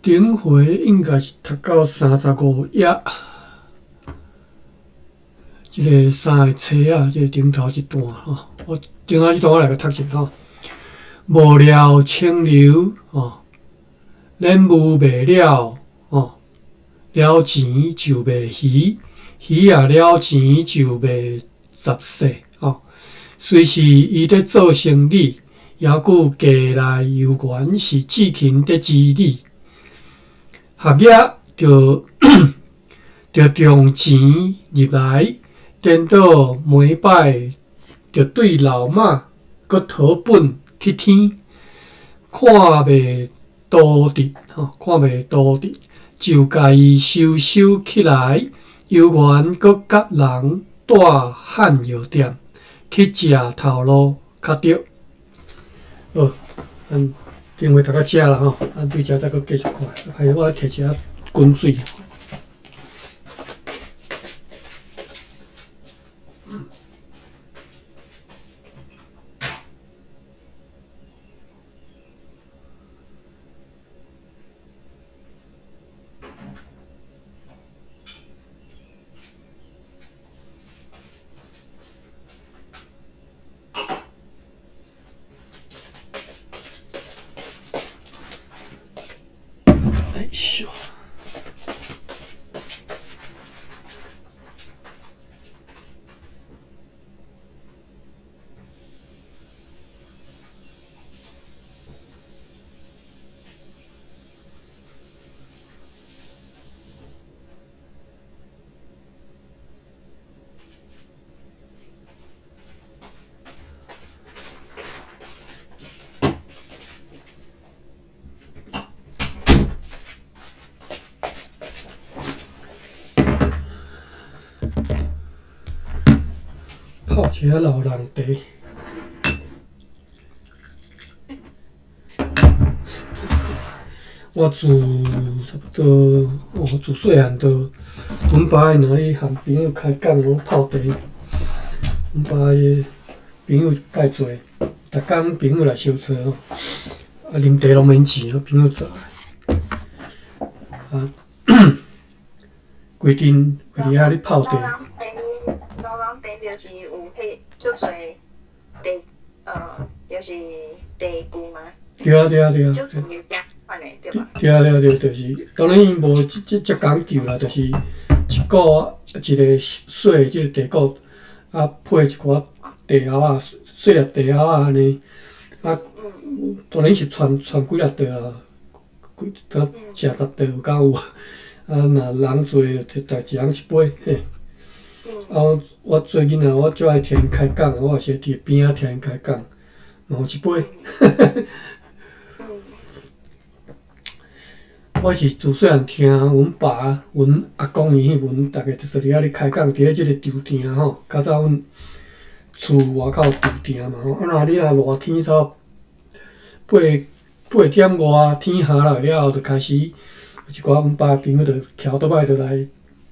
頂回應該是讀到35頁，這个三个冊仔，這个頂頭這段吼，我頂頭這段我來共讀一下吼。無聊清流吼，撚霧袂了吼，了錢就賣魚，魚仔了錢就賣雜碎吼。雖是伊咧做生理，猶閣家內猶原是志勤咧治理。學業著著重錢入來，顛倒每擺著對老媽閣討本去天，看袂多得吼，看袂多得，就共伊收收起來，猶原閣佮人帶漢藥店去食頭路較著。好，咱頂回讀到遮啦吼，咱對遮再閣繼續看。還有我摕一下滾水。哎咻！泡一下老人茶。我自差不多，哦，自細漢就，阮爸若咧和朋友開講，攏泡茶。阮爸的朋友介濟，逐工朋友來相撮吼，啊，啉茶攏免錢，朋友做。啊，規陣規佇遐咧泡茶。老人茶，老人茶就是有彼足濟茶，就是茶具嗎？對啊對啊對啊。足濟物件款的對吧？對啊對啊對，就是，當然伊無這這遮講究啦，就是一個一個細的這個茶壺，啊配一寡茶盒仔，細粒茶盒仔按呢，啊，當然是傳傳幾粒茶啦，幾敢食十袋有敢有？啊，若人濟就摕一人一杯嘿。啊，我我做囡仔，我足愛聽𪜶開講，我也是會佇邊仔聽𪜶開講，嘛有一杯。我是自細漢聽阮爸、阮阿公伊彼陣，逐个就是佇遐咧開講，佇咧這个場埕吼，較早阮厝外口場埕嘛吼，啊若你若熱天差不多八點外天黑了了後，就開始有一寡阮爸朋友就騎歐多擺就來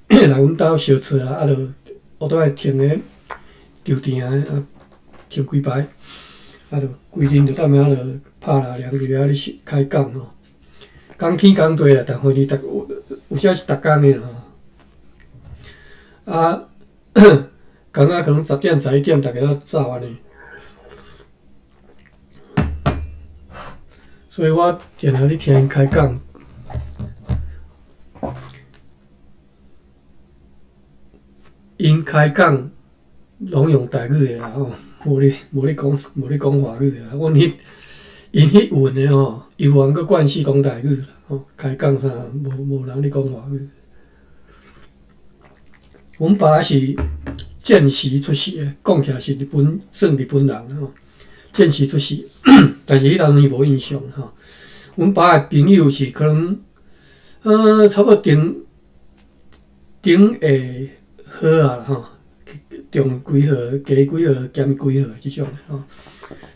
來阮兜相撮啊，啊就歐多擺停咧場埕啊，停幾排，啊就規陣就踮遐就拍拉涼佇遐咧開講吼。講天講地啦，逐回日逐有有時是逐工的啦吼。啊，講啊可能10點、11點，逐家都走按呢。所以我定定咧聽𪜶開講。𪜶開講攏用台語的啦吼，無咧無咧講無咧講華語的啦。阮彼𪜶彼韻的吼，猶原閣慣勢講台語啦吼，開講啥無無人咧講華語。阮爸是戰時出世的，講起來是日本，算日本人吼。戰時出世，但是彼當陣伊無印象吼。阮爸的朋友是可能，差不多中中下好啊啦吼，中幾號、加幾號、減幾號這種吼，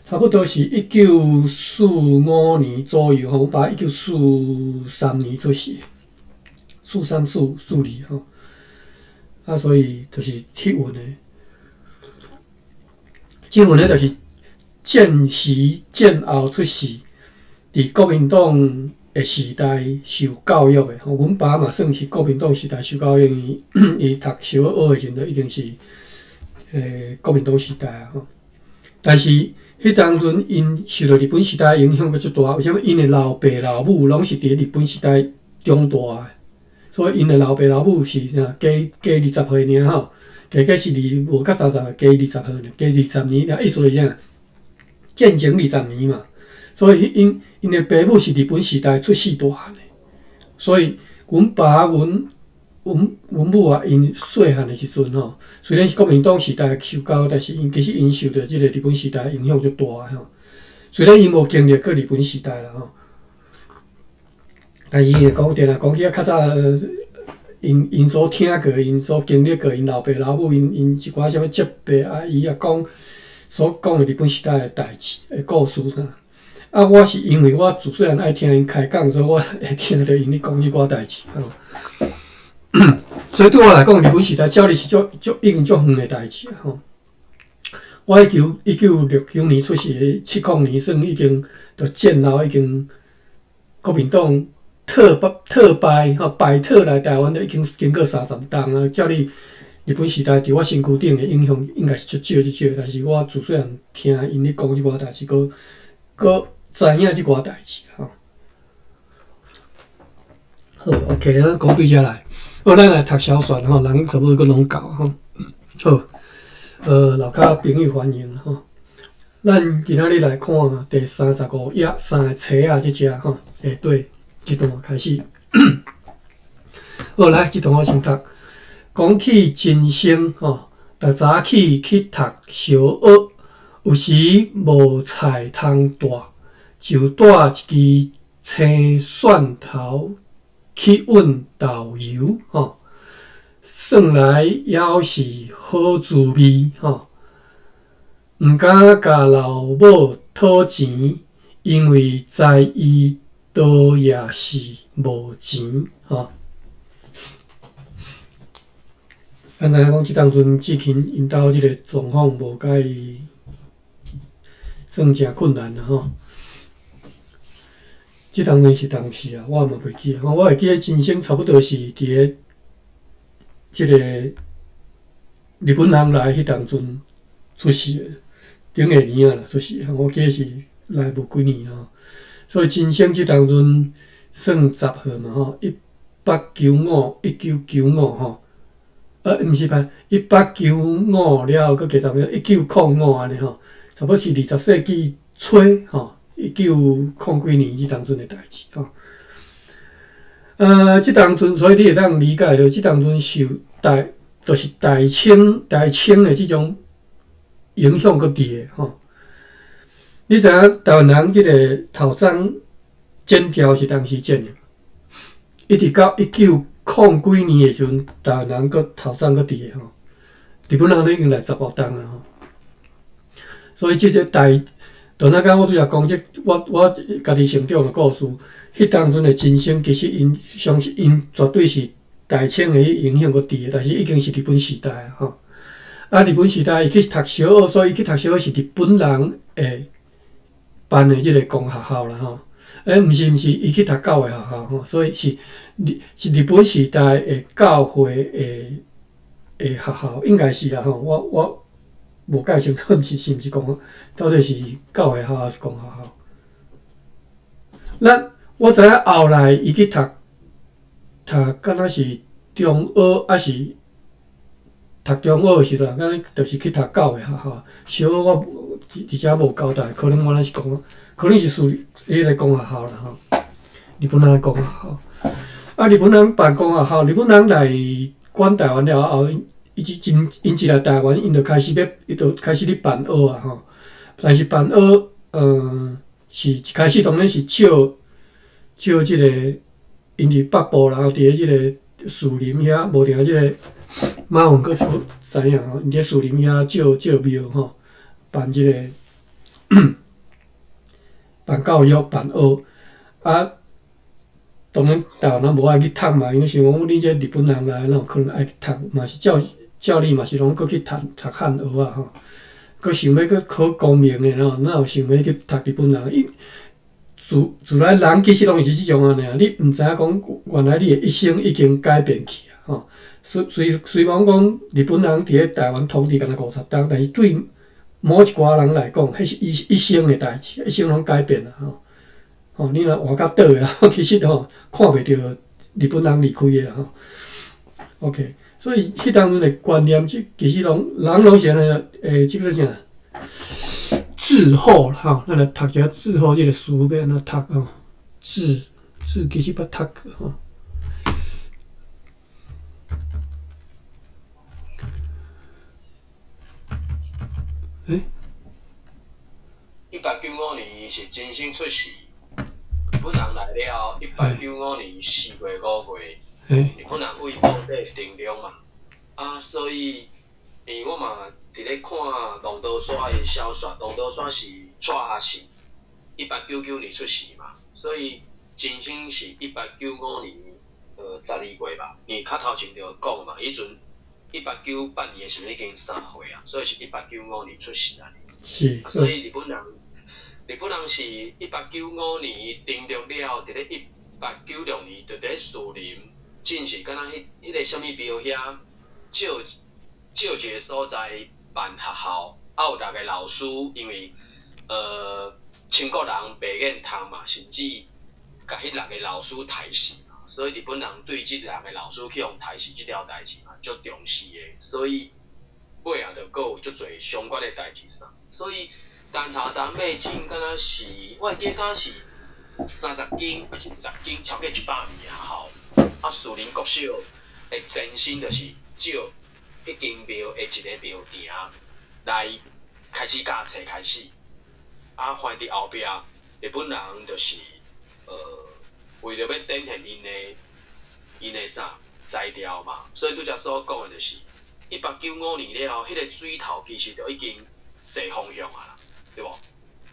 差不多是1945年左右吼。阮爸1943年出世，四三四四二吼，啊，所以就是彼陣的，這陣的就是戰時戰後出世，佇國民黨的時代受教育的吼，阮爸嘛算是國民黨時代受教育，因伊讀小學的時陣就已經是國民黨時代啊吼。但是彼當陣𪜶受著日本時代影響閣足大，為啥物？𪜶的老爸老母攏是佇日本時代長大的，所以𪜶的老爸老母是啥？加加20歲爾吼，加加是二無較三十，加二十歲爾，加二十年，意思是啥？戰前二十年嘛。所以𪜶的爸母是日本時代出世大漢的，所以阮爸、阮母啊，𪜶細漢的時陣吼，雖然是國民黨時代受教，但是𪜶其實𪜶受著這個日本時代影響足大的吼。雖然𪜶無經歷過日本時代啦吼，但是𪜶會講，定定講起啊較早，𪜶所聽過、𪜶所經歷過、𪜶老爸老母、𪜶一寡啥物叔伯阿姨啊講所講的日本時代的代誌的故事啥。啊，我是因為我自細漢愛聽𪜶開講，所以我會聽著𪜶咧講這寡代誌吼。所以對我來講，日本時代照理是足足已經足遠的代誌吼。我1969年出世的，70年算已經就戰後已經國民黨特敗吼敗退來台灣，都已經經過30冬啊。照理日本時代佇我身軀頂的影響應該是足少足少，但是我自細漢聽𪜶咧講這寡代誌，閣閣知影這寡代誌吼。好，OK，咱講對遮來，好，咱來讀小說吼，人差不多閣攏夠吼。好，樓跤朋友歡迎吼。咱今仔日來看第35頁三个冊仔這隻吼，下底這段開始。好，來，這段我先讀。講起人生吼，逐早起去讀小學，有時無菜通帶，就帶一支青蒜頭去塭豆油吼，算來猶是好滋味吼。毋敢共老母討錢，因為知伊倒也是無錢吼。咱知影講，這當陣志勤𪜶兜這個狀況無共伊算誠困難啦吼。這當陣是當時啊，我嘛袂記得，我會記得人生差不多是佇咧這個日本人來彼當陣出世的，頂下年仔啦出世的，我記得是來無幾年吼。所以人生這當陣算十歲嘛吼，1895，1995吼。毋是吧？1895了後，閣加十年，1905按呢吼，差不多是20世紀初吼，一九空幾年這當陣的代誌吼。這當陣，所以你會當理解著，這當陣受大，就是大清大清的這種影響閣佇的吼。你知影台灣人這個頭鬃剪掉是當時剪的，一直到一九空幾年的時陣，台灣人閣頭鬃閣佇的吼，日本人都已經來十外冬啊吼。所以這個大，就若講我拄才講這，我家己成長的故事，彼當陣的人生其實𪜶相信𪜶絕對是大清的影響閣佇的，但是已經是日本時代啊吼。啊，日本時代伊去讀小學，所以伊去讀小學是日本人會辦的這個公學校啦吼。欸，毋是毋是，伊去讀教會學校吼，所以是日是日本時代的教會的的學校，應該是啦吼。我無介清楚，毋是是毋是講到底是教會學校還是公學校？咱我知影後來伊去讀讀，敢若是中學，抑是讀中學的時陣，敢若就是去讀教會學校。小學我佇遮無交代，可能我若是講，可能是屬於彼個公學校啦吼。日本人公學校，啊，日本人辦公學校，日本人來管台灣了後，伊一真𪜶一來台灣，𪜶就開始欲，伊就開始咧辦學啊吼。但是辦學，是一開始當然是借借這個，𪜶佇北部，然後佇咧這個樹林遐，無定這個馬雲閣知影吼，𪜶佇樹林遐借借廟吼，辦這個辦教育、辦學啊。當然台灣人無愛去讀嘛，𪜶想講恁這日本人來，哪有可能愛去讀？嘛是照照理嘛是攏閣去讀讀漢學啊吼，閣想欲閣考功名的吼，哪有想欲去讀日本人？伊自自來人其實攏是這種按呢，你毋知影講原來你的一生已經改變去啊！吼，雖雖雖罔講日本人佇咧台灣統治敢若50冬，但是對某一寡人來講，彼是伊一生的代誌，一生攏改變啊！吼，吼，你若活較短的，其實吼看袂著日本人離開的吼。OK，所以彼當陣的觀念，其實攏人攏是按呢，這個啥？滯後吼，咱來讀一下滯後這個詞欲按怎讀吼？滯滯其實捌讀過吼。欸？ 1895年是真生出世，日本人來了，1895年4月5月，日本人為部隊登陸嘛，啊，所以，因為我嘛佇咧看龍德山的小說，龍德山是蔡阿信，1899年出世嘛，所以真生是1895年12月吧，因為較頭前就講嘛，彼陣1898年的時陣已經3歲啊，所以是1895年出世啊。是。啊，所以日本人是1895年登陸了，佇咧1896年就佇咧士林，進是敢若彼彼个啥物廟遐借借一个所在辦學校，啊有六个老師，因為清國人袂願讀嘛，甚至共彼六個老師刣死嘛，所以日本人對這六個老師去予刣死這條代誌嘛，足重視的，所以尾仔就閣有足濟相關的代誌啥，所以陳頭陳尾進敢若是，我會記敢是30間抑是10間，超過100年的學校。啊，士林國小的前身就是借彼間廟的一个廟埕來開始教冊開始。啊，反佇後壁日本人就是為著欲展現𪜶的啥才調嘛，所以拄才所講的就是。1895年了後，彼個水頭其實就已經踅方向啊啦，對無？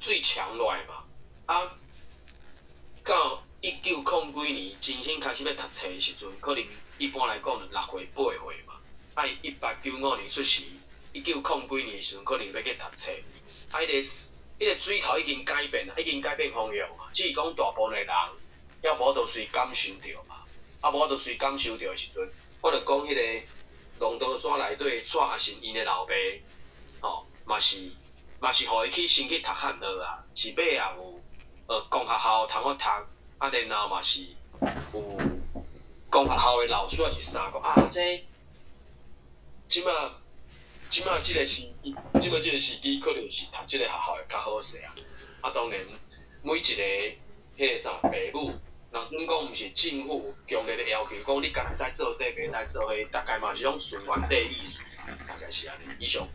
水強落來嘛，啊，到一九空幾年，真正開始欲讀冊的時陣，可能一般來講6歲8歲嘛。啊，伊1895年出世，一九空幾年的時陣，可能欲去讀冊。啊，彼個水頭已經改變啦，已經改變方向啊。只是講大部分的人猶無法度隨感受著嘛。啊，無法度隨感受著的時陣，我就講彼個。龍德山內底蔡阿信𪜶的老爸，吼，嘛是嘛是予伊去先去讀漢學啊，是尾也有公學校通好讀，啊，然後嘛是有公學校的老師也是啥講啊，這這馬這个時機，這馬這个時機可能是讀這个學校會較好勢啊。啊，當然每一个彼个啥爸母。若準講毋是政府強烈的要求，講你敢會使做這個，袂使做彼個，大概嘛是攏順原底意思，大概是按呢。以上。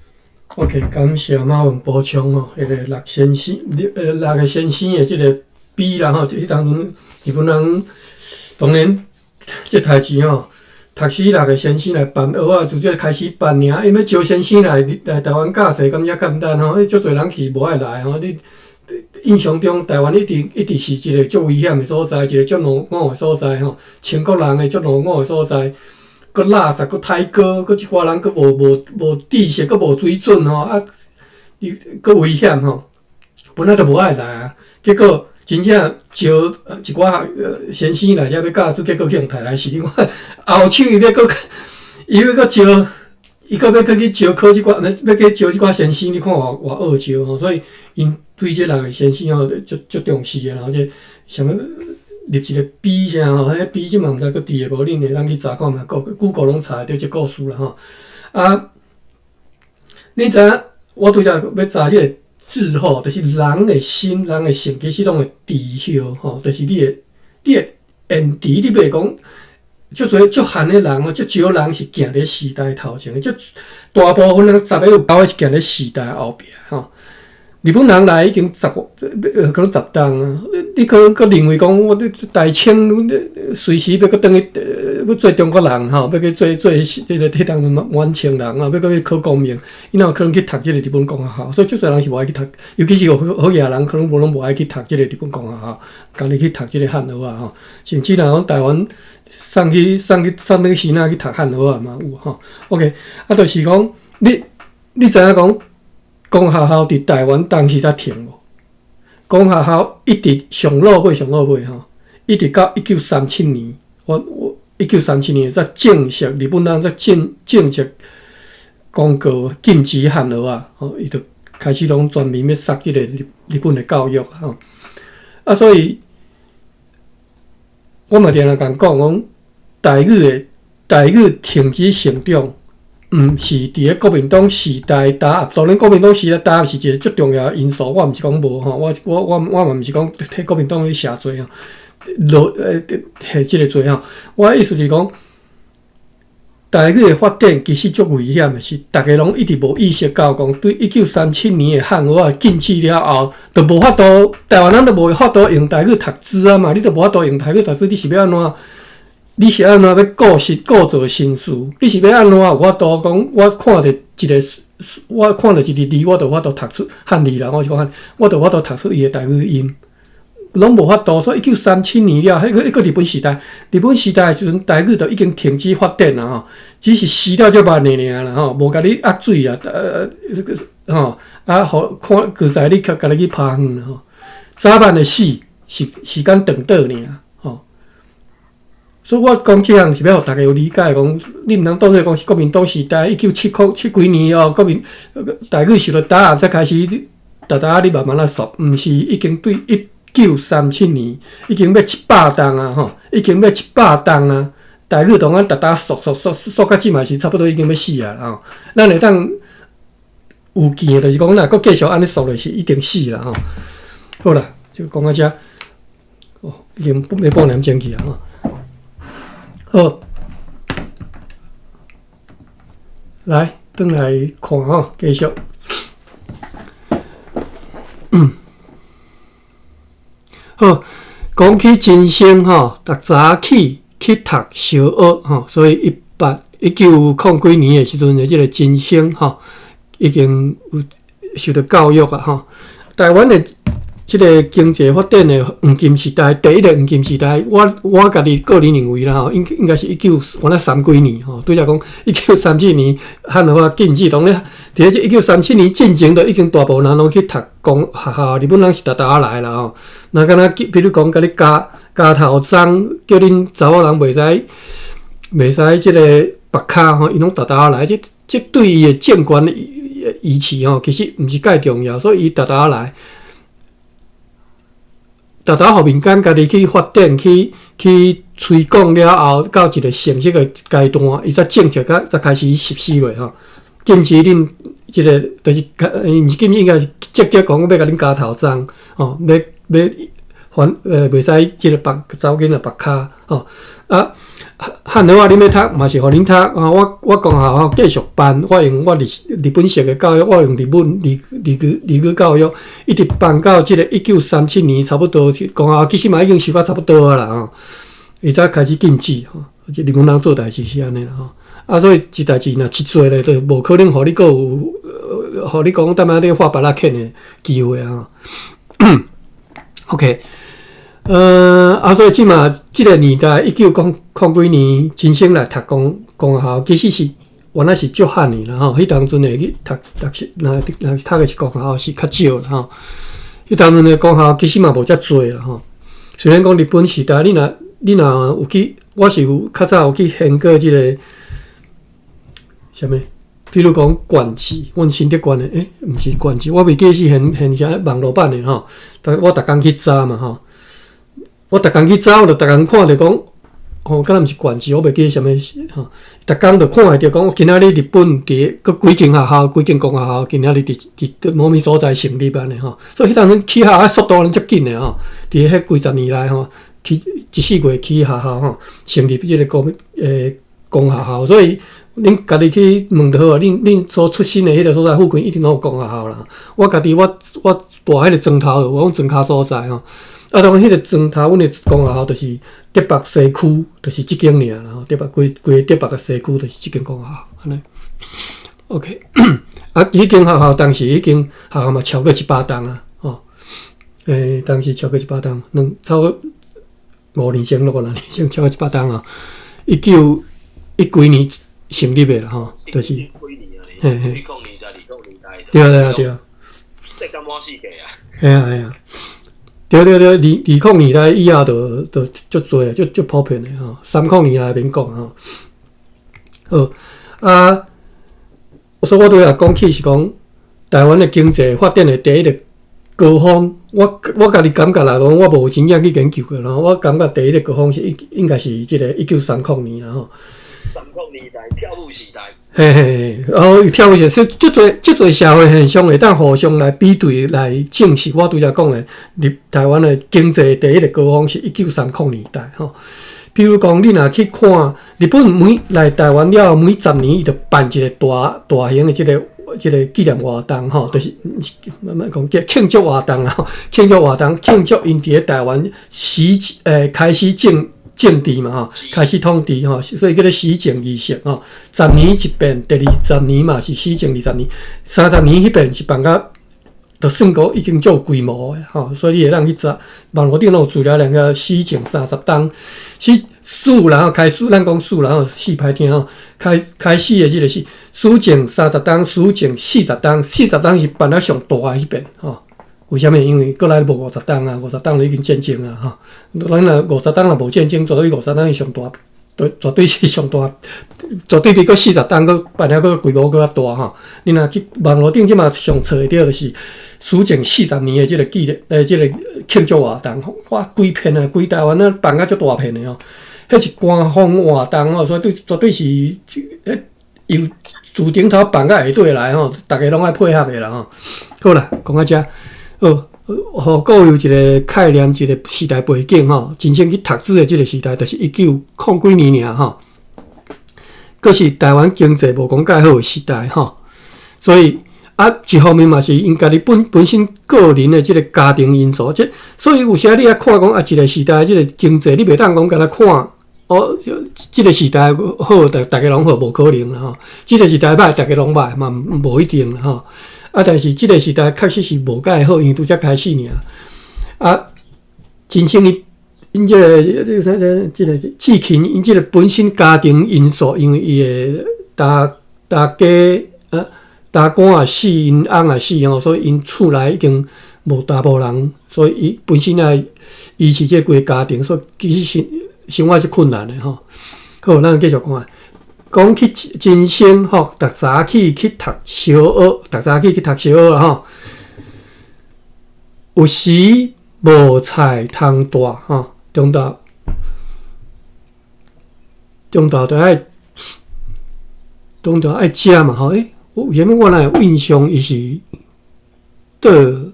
OK，感謝馬文補充吼，彼個六先生，六個先生的這個比啦吼，彼當陣日本人當然這代誌吼，讀死六個先生來辦學啊，直接開始辦爾，因為招先生來來台灣教冊，敢遮簡單吼？足濟人去無愛來吼，你。印象中，台灣一直一直是一個足危險的所在，一個足落伍的所在吼，清國人的足落伍的所在，閣垃圾，閣太高，閣這寡人閣無無無知識，閣無水準吼，啊，伊閣危險吼，本來就無愛來啊，結果真正招一寡先生來遮欲教書，結果去予刣來死，你看後手伊欲閣伊欲閣招，伊閣欲閣去招考這寡，欲去招這寡先生，你看偌偌惡招吼，所以𪜶對這六個先生吼，足足重視的，然後這啥物立一個碑啥吼，彼碑這馬毋知閣佇個無，恁會當去查看覓，Google 攏查會著這故事啦吼。啊，恁知影我拄才欲查這個字吼，就是人的心、人的性，其實攏會滯後吼，就是你的延遲，你袂講足濟足漢的人吼，足少人是行佇時代頭前的，足大部分人10個有9個是行佇時代後壁吼。日本人來已經十可能10冬啊！你可能閣認為講，我大清隨時欲閣轉去欲做中國人吼，欲去做做這個彼當陣滿清人啊，欲閣去考功名，伊哪有可能去讀這個日本公學校？所以足濟人是無愛去讀，尤其是好好額人，可能無攏無愛去讀這個日本公學校，家己去讀這個漢學啊吼。甚至若講台灣送去送去送轉支那去讀漢學啊嘛有吼。OK，啊，就是講你你知影講？公學校佇台灣當時才停無？公學校一直上落尾上落尾吼，一直到一九三七年，我一九三七年才正式日本人才正式公告禁止漢學啊，吼，伊就開始攏全面欲殺這個日本的教育吼。啊，所以我嘛定定共講講，台語停止成長，毋是佇咧國民黨時代打壓，當然國民黨時代打壓是一個足重要的因素，我毋是講無吼，我嘛毋是講替國民黨去寫罪吼，落提這個罪吼，我意思是講，台語的發展其實足危險的是，逐家攏一直無意識到講，對1937年的漢學禁止了後，就無法度台灣人就無法度用台語讀書啊嘛，你就無法度用台語讀書，你是欲按怎？你是按怎欲故作新思？你是欲按怎有法度講？我看著一個字，我就有法度讀出漢字啦。我是講漢，我就有法度讀出伊的台語音，攏無法度。所以一九三七年了，彼個日本時代，日本時代的時陣，台語就已經停止發展啦吼，只是死了足慢的爾啦吼，無共你壓水啊，吼啊，予看剛才你家己去拍遠吼，早晚會死，是時間長短爾。所以我講這項是欲予逐家有理解，講你毋通當做講是國民黨時代一九七空七幾年哦，國民台語受著打壓才開始，逐逐你慢慢仔縮，毋是已經對一九三七年已經欲100冬啊吼，已經欲一百冬啊，台語當咱逐逐縮縮縮縮到這嘛是差不多已經欲死啊吼。咱會當有見的，就是講若閣繼續按呢縮落去，一定死啦吼。好啦，就講到遮，哦，已經欲半點鐘去啊吼。好，來，轉來看吼，繼續。好，講起真生吼，逐早起去讀小學吼，所以一九空幾年的時陣的這個真生吼，已經有受著教育啊吼。台灣的這個經濟發展的黃金時代，第一個黃金時代，我家己個人認為啦吼，應該是一九原來三幾年吼，拄才講一九三七年漢學禁止，當咧佇咧這一九三七年進前，就已經大部分人攏去讀公學校，日本人是沓沓仔來啦吼。若敢若比如講，共你加頭鬃，叫恁查某人袂使這個縛跤吼，伊攏沓沓仔來，這對伊的政權維持吼，其實毋是蓋重要，所以伊沓沓仔來。沓沓予民間家己去發展、去推廣了後，到一個成熟的階段，伊才政策才開始實施落吼。禁止恁這個，就是毋是禁止，應該是積極講欲共恁加頭鬃吼，欲反袂使這個縛查某囡仔縛跤吼啊。漢學仔恁欲讀嘛是予恁讀啊！我公學校繼續辦，我用我日本式的教育，我用日本日語教育，一直辦到這個一九三七年，差不多公學校其實嘛已經收甲差不多啊啦吼，伊才開始禁止吼。這日本人做代誌是按呢啦吼。啊，所以這代誌若一做咧，就無可能予你閣有，予你講踮遐咧畫菝仔墘的機會啊。OK。啊，所以這馬這個年代，一九空空幾年，真生來讀公校，其實是原來是足罕的啦吼。彼當陣會去讀讀是，若讀的是公校是較少啦吼。彼當陣的公校其實嘛無遮濟啦吼。雖然講日本時代，你若有去，我是有較早有去研究這個啥物，比如講縣志，阮新竹縣的，毋是縣志，我袂記是現啥網路版的吼。但我逐工去查嘛吼。我逐工去查，我就逐工看著講，吼，敢若毋是縣志，我袂記啥物吼。逐工就看會著講，今仔日日本佇閣幾間學校，幾間公學校，今仔日佇某物所在成立按呢吼。所以彼當陣起學校速度攏足緊的吼。佇彼幾十年來吼，起一四月起學校吼，成立這個公學校，所以恁家己去問就好啊。恁所出身的彼個所在附近一定攏有公學校啦。我家己我蹛彼個莊頭，我講莊跤所在吼。啊，當彼個莊頭，阮的公學校就是竹北西區，就是這間爾啦吼。竹北規規個竹北的西區就是這間公學校，按呢。OK，啊，彼間學校當時已經學校嘛超過100冬啊，吼。當時超過一百冬，兩差不多5年前6年前超過一百冬啊。一九一幾年成立的啦，吼，就是，嘿嘿。對啊對啊對啊。這敢滿世紀啊！嘿啊嘿啊。對對對，2000年代以後就足濟，足足普遍的吼。30年代免講吼。好啊，所以我拄仔講起是講台灣的經濟發展的第一個高峰，我家己感覺啦，講我無真正去研究過啦，我感覺第一個高峰是應該是這個1930年啦吼。30年代跳舞時代。嘿嘿嘿，哦，跳舞時代，足濟足濟社會現象會當互相來比對來證實。我拄才講的，佇台灣的經濟第一個高峰是1930年代吼。比如講，你若去看日本每來台灣了後，每十年伊就辦一個大大型的這個紀念活動吼，就是慢慢講叫慶祝活動啊，慶祝活動慶祝𪜶佇咧台灣時開始政治嘛吼，開始統治吼，所以叫做始政儀式吼。十年一變，第二十年嘛是始政20年，30年彼遍是辦甲，就算講已經足有規模的吼，所以你會當去查網路頂攏有資料，連個始政30冬，是始然後開始，咱講始然後四歹聽吼，開始的這個是始政三十冬，始政四十冬，四十冬是辦得上大的彼遍吼。為啥物？因為閣來無五十冬啊，五十冬就已經戰爭啊吼。咱若五十冬若無戰爭，絕對五十冬是上大，對，絕對是上大，絕對比閣四十冬閣辦了閣規模閣較大吼。你若去網路頂這馬上揣會著，就是始政四十年的這個紀念，這個慶祝活動，哇，規片啊，規台灣啊辦甲足大片的吼。彼是官方活動吼，所以對絕對是，彼由自頂頭辦到下底來吼，逐家攏愛配合的啦吼。好啦，講到遮。好，予各位有一個概念，一個時代背景吼。真正去讀書的這個時代，就是一九空幾年爾吼，閣是台灣經濟無講蓋好的時代吼。所以啊，一方面嘛是𪜶家己本身個人的這個家庭因素，這所以有時你愛看講啊，一個時代這個經濟，你袂當講干焦看哦，這個時代好，逐家攏好，無可能啦吼。這個時代歹，逐家攏歹嘛，無一定啦吼。啊，但是這個時代確實是無蓋好，因為拄才開始爾。啊，真正伊𪜶這個這個啥這這個志勤，𪜶這個本身家庭因素，因為伊的大家啊，大哥也死，𪜶翁也死吼，所以𪜶厝內已經無查某人，所以伊本身愛維持這規個家庭，所以其實生活是困難的吼。好，咱繼續講啊。講起真生吼，逐早起去讀小學，逐早起去讀小學啦吼。有時無菜通帶吼，中晝愛食嘛吼。欸，為啥物我哪會有印象？伊是綴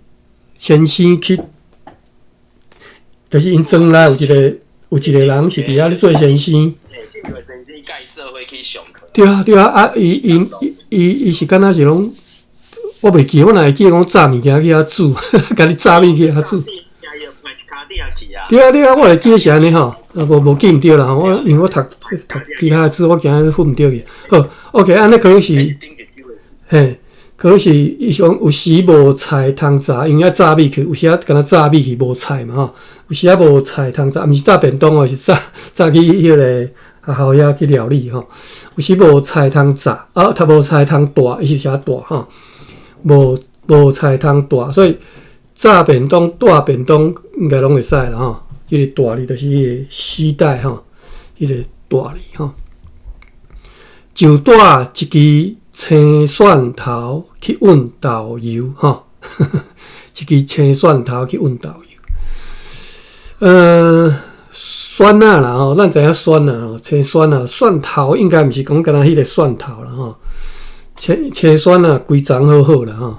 先生去，就是𪜶莊內有一個人是佇遐咧做先生。對啊對啊，啊伊伊伊伊是敢若是攏，我袂記，我哪會記講炸物件去遐煮，家己炸物去遐煮。對啊對啊，我會記得是按呢吼，無記毋對啦吼，我因為我讀其他的字，我驚分毋對去。好，OK，按呢可能是，嘿，可能是伊想有時無菜通炸，因為愛炸米去，有時仔敢若炸米去無菜嘛吼，有時仔無菜通炸，毋是炸便當哦，是炸炸去彼個學校遐去料理吼。有時無菜通炸，啊，較無菜通帶，伊是寫帶吼，無菜通帶，所以炸便當、帶便當應該攏會使啦吼。這個帶字就是彼個攜帶吼，彼個帶字吼。就帶一支青蒜頭去運豆油吼，一支青蒜頭去運豆油。蒜仔啦吼，咱知影蒜仔吼，青蒜仔，蒜頭應該毋是講敢若彼個蒜頭啦吼，青蒜仔規叢好好啦吼，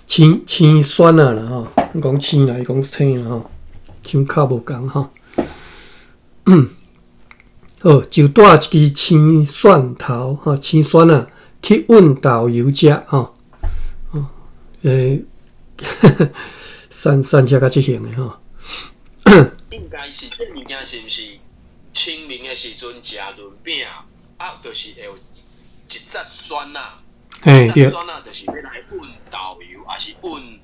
青蒜仔啦吼，講青啦，伊講青啦吼，腔口無仝吼。好，就帶一支青蒜頭吼，青蒜仔去運豆油食吼，哦，蒜蒜寫甲這型的吼。應該是這物件是毋是清明的時陣食潤餅啊，就是會有一節蒜仔，一節蒜仔就是欲來運豆油，抑是運。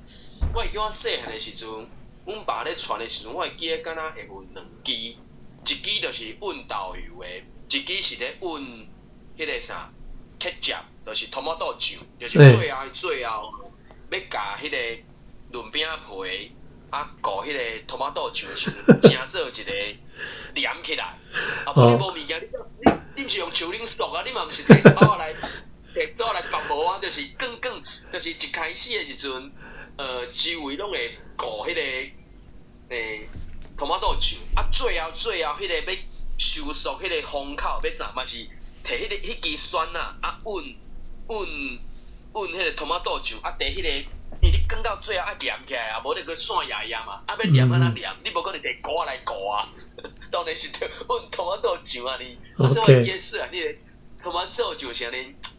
我會記我細漢的時陣，阮爸咧傳的時陣，我會記得敢若會有兩支，一支就是運豆油的，一支是咧運彼個啥，ketchup，就是トマト醬，就是最後最後欲共彼個潤餅皮。啊，糊彼个土马豆酱的时阵，成做一个黏起来。啊，無你無物件，你毋是用樹奶塑啊，你嘛毋是提草仔來提草仔來縛無啊，就是卷卷，就是一開始的時陣，周圍攏會糊彼個土馬豆醬，啊，最後彼個欲收束彼個封口，欲啥嘛是提彼個彼支蒜仔，啊，勻勻勻彼個土馬豆醬，啊，提彼個。因為你捲到最後愛黏起來啊，無你閣散掖掖嘛，啊欲黏按怎黏？你無可能提鍋仔來糊啊，當然是著勻土馬豆醬啊你。啊，所以伊說啊，你個土馬豆醬是按呢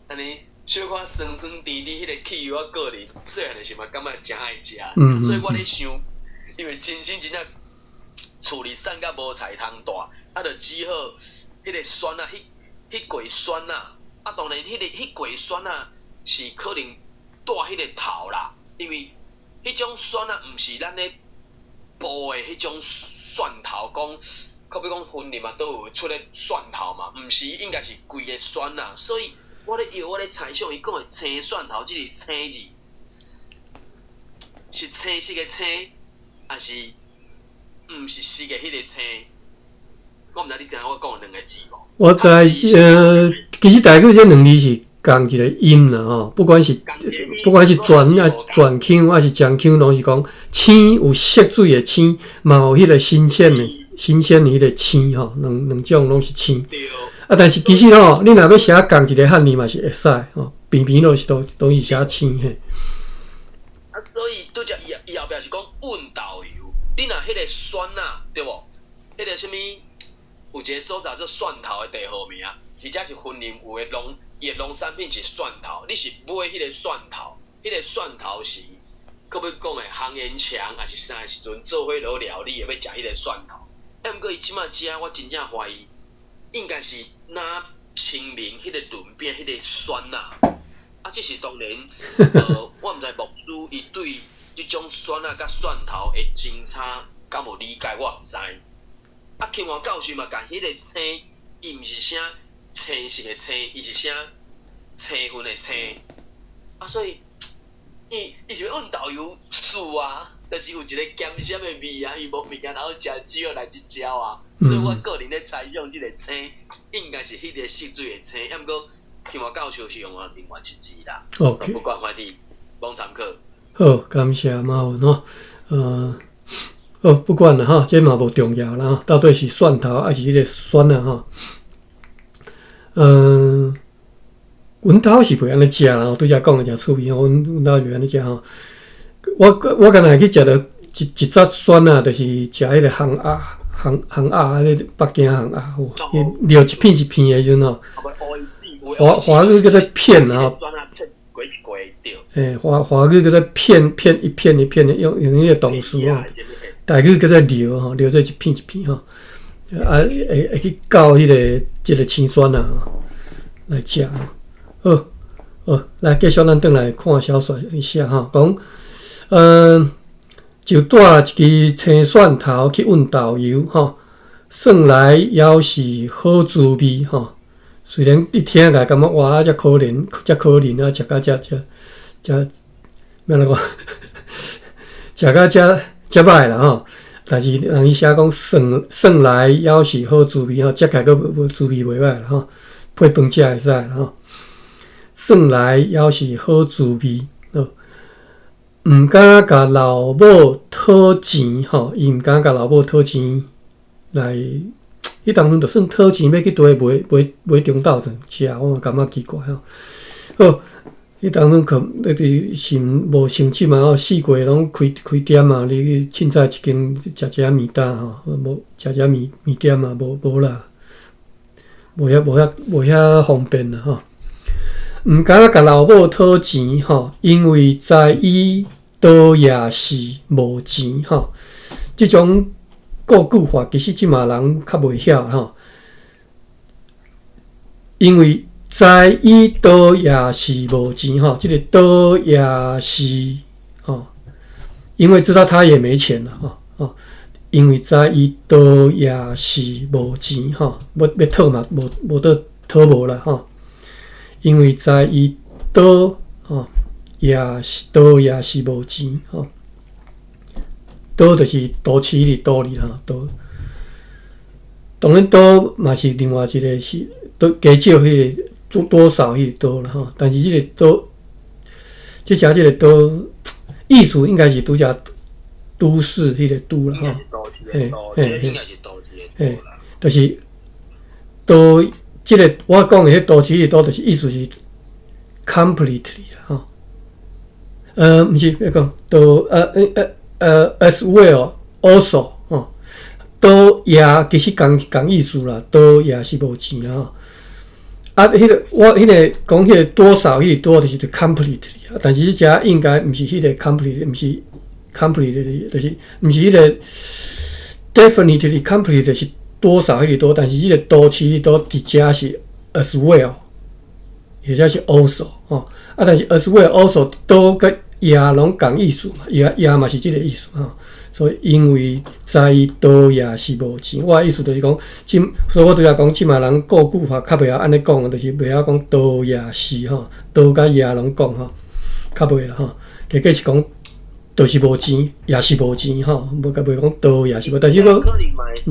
按呢小可酸酸甜甜，彼個氣味，我個人細漢的時嘛感覺誠愛食。所以我咧想，因為真心真正厝裡散甲無菜通帶，啊，就只好彼個蒜仔，彼塊蒜仔，啊，當然彼個彼塊蒜仔是可能帶彼個頭啦。因為彼種蒜仔，毋是咱咧煲的彼種蒜頭，講，好比講雲林嘛，都有出咧蒜頭嘛，毋是應該是規个蒜仔，所以我咧搖，我咧猜想，伊講的青蒜頭，這個青字是青色的青，抑是毋是色的彼個青？我毋知你聽我講兩个字無？我知，其實大概這兩字是仝一個音啦吼，不管是轉啊轉腔抑是將腔，攏是講青有色水的青，嘛有彼個新鮮的彼個青吼，兩種攏是青。啊，但是其實吼，你若欲寫仝一個漢字嘛是會使吼，平平攏是都是寫青嘿。啊，所以拄則伊後壁是講勻豆油，你若彼個蒜仔對無？彼個啥物有一個所在做蒜頭的地號名，而且是雲林有的農。伊的農產品是蒜頭，你是買彼個蒜頭，彼個蒜頭是，閣欲講的紅煙腸，抑是啥的時陣做伙落料理的，欲食彼個蒜頭。啊，毋過伊這擺食，我真正懷疑，應該是若清明彼個潤餅彼個蒜仔。啊，這是當然，我毋知牧師伊對這種蒜仔佮蒜頭的爭差敢有理解，我毋知。啊，金華教授嘛，共彼個青，伊毋是寫青色的青，伊是寫青雲的青，啊，所以伊是欲勻豆油素啊，就是有一個鹹澀的味啊，伊無物件通食，只好來這招啊。所以我個人咧猜想，這個青應該是彼個色水的青，抑毋過聽我教授是用另外一字啦。 OK，不管反正攏參考。好，感謝馬文吼，好，不管啦吼，這嘛無重要啦，到底是蒜頭抑是彼個蒜仔吼？阮兜是袂按呢食啦，拄才講的誠趣味吼，阮兜袂按呢食吼。我敢若會去食著一節蒜仔，就是食彼個烘鴨、烘烘鴨，彼個北京烘鴨有無？伊掠一片一片的時陣吼，華語叫做片吼。華語叫做片片一片一片的，用彼個動詞吼，台語叫做掠吼，掠做一片一片吼。啊，會去攪彼個這個青蒜仔來食。好，好，來繼續咱轉來看小說一下吼，講，就帶一支青蒜頭去勻豆油吼，算來猶是好滋味吼。雖然你聽起來感覺哇，遮可憐，遮可憐啊，食甲遮遮遮，欲按怎講？食甲遮遮歹啦吼。但是人伊寫講算來猶是好滋味吼，食起來閣無滋味袂歹啦吼，配飯食會使啦吼。算來猶是好滋味，毋敢共老母討錢吼，伊毋敢共老母討錢來，彼當陣就算討錢欲去佗買買中晝頓食，我嘛感覺奇怪吼。好，彼當陣可那個是無成這擺吼，四季攏開開店啊，你去凊彩一間食一下麵搭吼，無食一下麵店啊，無啦，無遐方便啦吼。毋敢共老母討錢吼，因為知伊倒也是無錢吼。這種古句話其實這馬人較袂曉吼，因為知伊倒也是無錢吼，這個倒也是吼，因為知道他也沒錢啦吼吼，因為知伊倒也是無錢吼，欲討嘛無得討無啦吼。因為知伊倒吼，也是倒也是無錢吼，多就是都市的都字啦，多。當然多嘛是另外一個是多加少彼個多多少彼個多啦吼，但是這個多，這遮這個多意思應該是拄則都市彼個都啦吼，嘿嘿應該是都市的都啦，就是都這個我講的彼都市的都，就是意思是 completely 啦吼，毋是，欲講都as well also 吼。多也其實仝仝意思啦，多也是無錢啦吼。啊，彼個我彼個講彼個多少彼個多就是 completely，但是這應該毋是彼個 complete，毋是 completely，就是毋是彼個 definitely complete 是多少彼個多，但是這個都市多佇遮是 as well，或者是 also 吼。啊，但是 as well also 多佮也攏仝意思嘛，也也嘛是這個意思吼。所以因為知多也是無錢，我的意思就是講，這所以我拄才講，這馬人顧句法較袂曉按呢講，就是袂曉講多也是吼，多佮也攏講吼，較袂啦吼。結果是講，就是無錢，也是無錢吼，無較袂講多也是無，但是講，可能嘛會使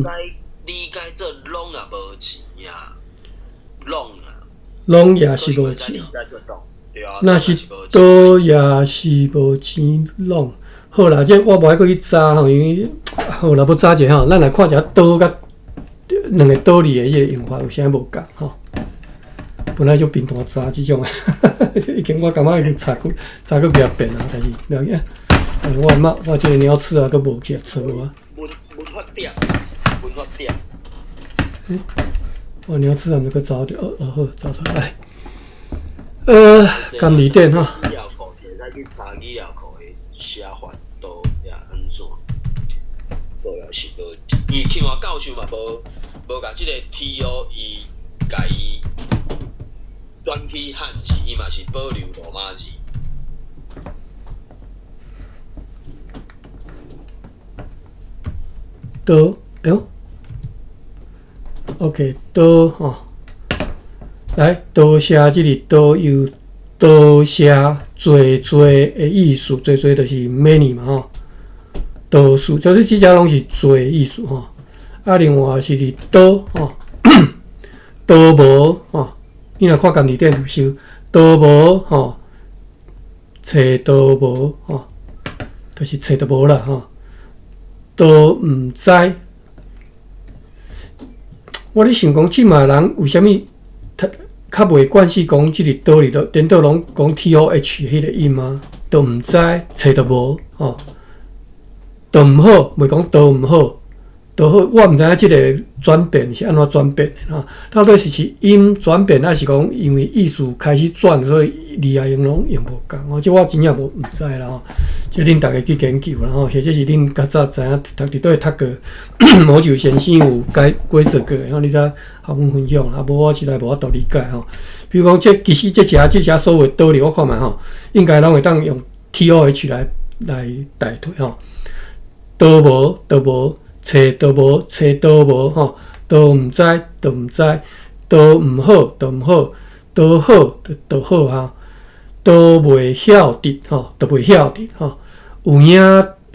理解做攏也無錢啊，攏啊，攏也是無錢。若是多也是無錢攏。好啦，這我無愛閣去查吼，因為好啦，欲查一下吼，咱來看一下多佮兩个多字的彼个用法有啥無仝吼。本來就平常查這種的，已經我感覺已經查過查過幾仔遍啊，但是無要緊。我媽，我這個鳥鼠啊，閣無去揣無啊。文文法典，文法典。欸，我鳥鼠啊，毋閣找著，哦哦好，找出來。監理典吼。語料庫，會使去查語料庫的寫法都也按怎？多也是無，伊清華教授嘛無無共這個 T O 伊共伊轉去漢字，伊嘛是保留羅馬字。多，哎喲，OK，多吼，來多寫這個多有多寫濟濟的意思，濟濟就是 many 嘛吼，多數就是這隻攏是濟意思吼。啊，另外是佇多吼，多無吼，你若看監字典有收多無吼，揣都無吼，就是揣都無啦吼。都毋知，我咧想講，這馬人為啥物較較袂慣勢講這個多字都顛倒攏講 T O H 彼個音啊？都毋知，揣都無吼，都毋好，袂講都毋好，都好。我毋知影這個轉變是按怎轉變的吼？到底是是音轉變，還是講因為意思開始轉，所以字仔用攏用無仝？哦，這我真正無毋知啦吼。這恁逐家去研究啦吼，或者是恁較早知影讀佇佗讀過，某一位先生有解解釋過，吼，你才予阮分享，啊，無我實在無法度理解吼。比如講，這其實這遮這遮所有道理，我看覓吼，應該攏會當用 T O H 來來代替吼。都無都無，揣都無揣都無吼，都毋知都毋知，都毋好都毋好，都好都都好啊，都袂曉得吼，都袂曉得吼。有影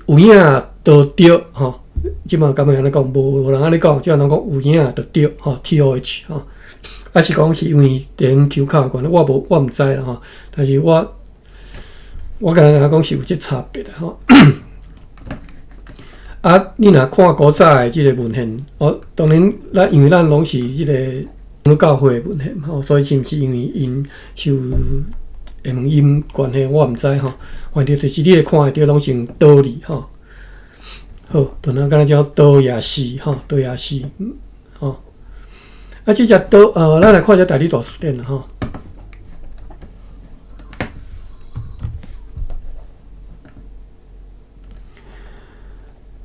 有影都對吼，這馬敢會按呢講？無無人按呢講，這馬攏講有影就對吼，T O H 吼。啊是講是因為電影口的關係，我無我毋知啦吼。但是我我敢若講是有這差別的吼。啊，你若看古早的這個文獻，哦，當然咱因為咱攏是這個長老教會的文獻吼，所以是毋是因為𪜶受下門音關係，我毋知吼。反正就是你會看會著攏是用多字吼。好，就咱敢若叫多也是吼，多也是吼。啊，這隻多咱來看一下台語大辭典啦吼。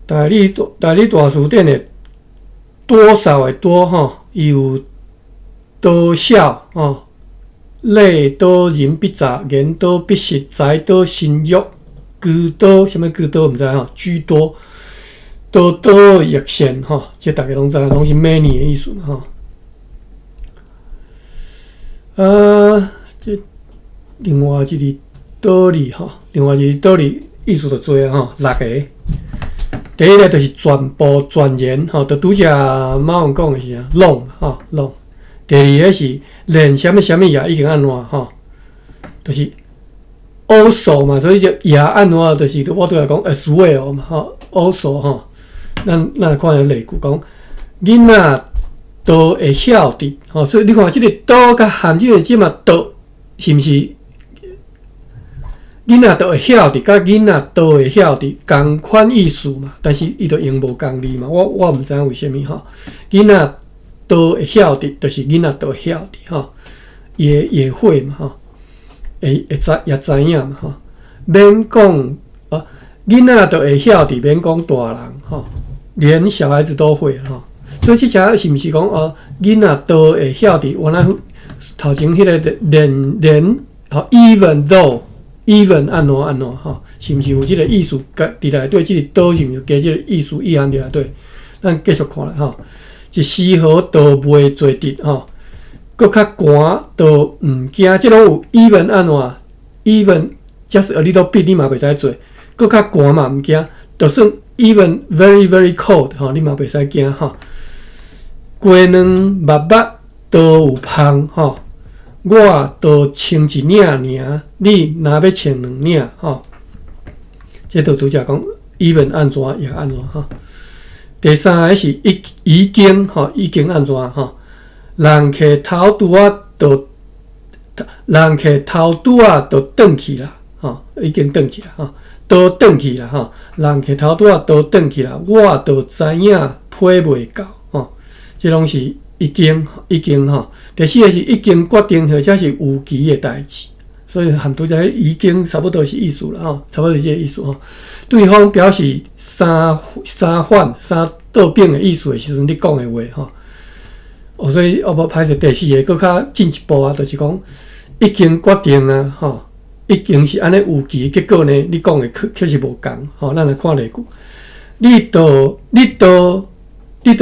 台語大辭典的多少的多吼，伊有多少吼，禮多人不雜，言多必失，財多身弱，居多啥物居多毋知吼，居多多多益善吼，這逐家攏知，攏是 many 的意思嘛吼。啊，這另外一個多字吼，另外一個多字意思就濟啊吼，六个。第一个就是全部全然吼，就拄才馬雲講的是啥，攏吼攏。第二個是連啥物啥物也已經按怎吼，就是 also 嘛，所以就也按怎，就是我對來講 as well 嘛吼，also 吼。咱來看下例句講，囡仔都會曉得吼，所以你看這個都佮含這個字嘛，都是毋是？囡仔都會曉得，佮囡仔都會曉得仝款意思嘛，但是伊就用無仝字嘛，我毋知影為啥物吼。囡仔都會曉得，就是囡仔都會曉得吼，也會嘛吼，會知也知影嘛吼，免講啊，囡仔都會曉得，免講大人吼，連小孩子都會吼。所以這遮是毋是講哦，囡仔都會曉得，原來頭前彼個連吼，even though，even 按怎按怎吼，是毋是有這個意思？佇內底這個都是毋是加這個意思意涵佇內底？咱繼續看啦吼，一絲毫都袂做得吼，閣較寒都毋驚。這攏有 even 按怎？even just a little bit 你嘛袂使做，閣較寒嘛毋驚，就算 even very very cold 吼，你嘛袂使驚吼。雞卵肉肉都有芳吼。我都穿一領爾，你若欲穿兩領吼，這就拄才講，even 按怎也按怎吼。第三个是已經吼，已經按怎吼？人客頭拄仔就轉去啦，吼，已經轉去啦，吼，都轉去啦，吼。人客頭拄仔都轉去啦，我就知影批袂到，吼，這攏是已經吼。第四个是已經決定或者是預期的代誌，所以含拄才已經差不多是意思啦，吼，差不多是這個意思吼。對方表示相相反、相倒反的意思的時陣，你講的話吼。哦，所以哦無歹勢，第四个閣較進一步啊，就是講已經決定啊，吼，已經是按呢預期，結果呢，你講的確實無仝，吼，咱來看例句，你著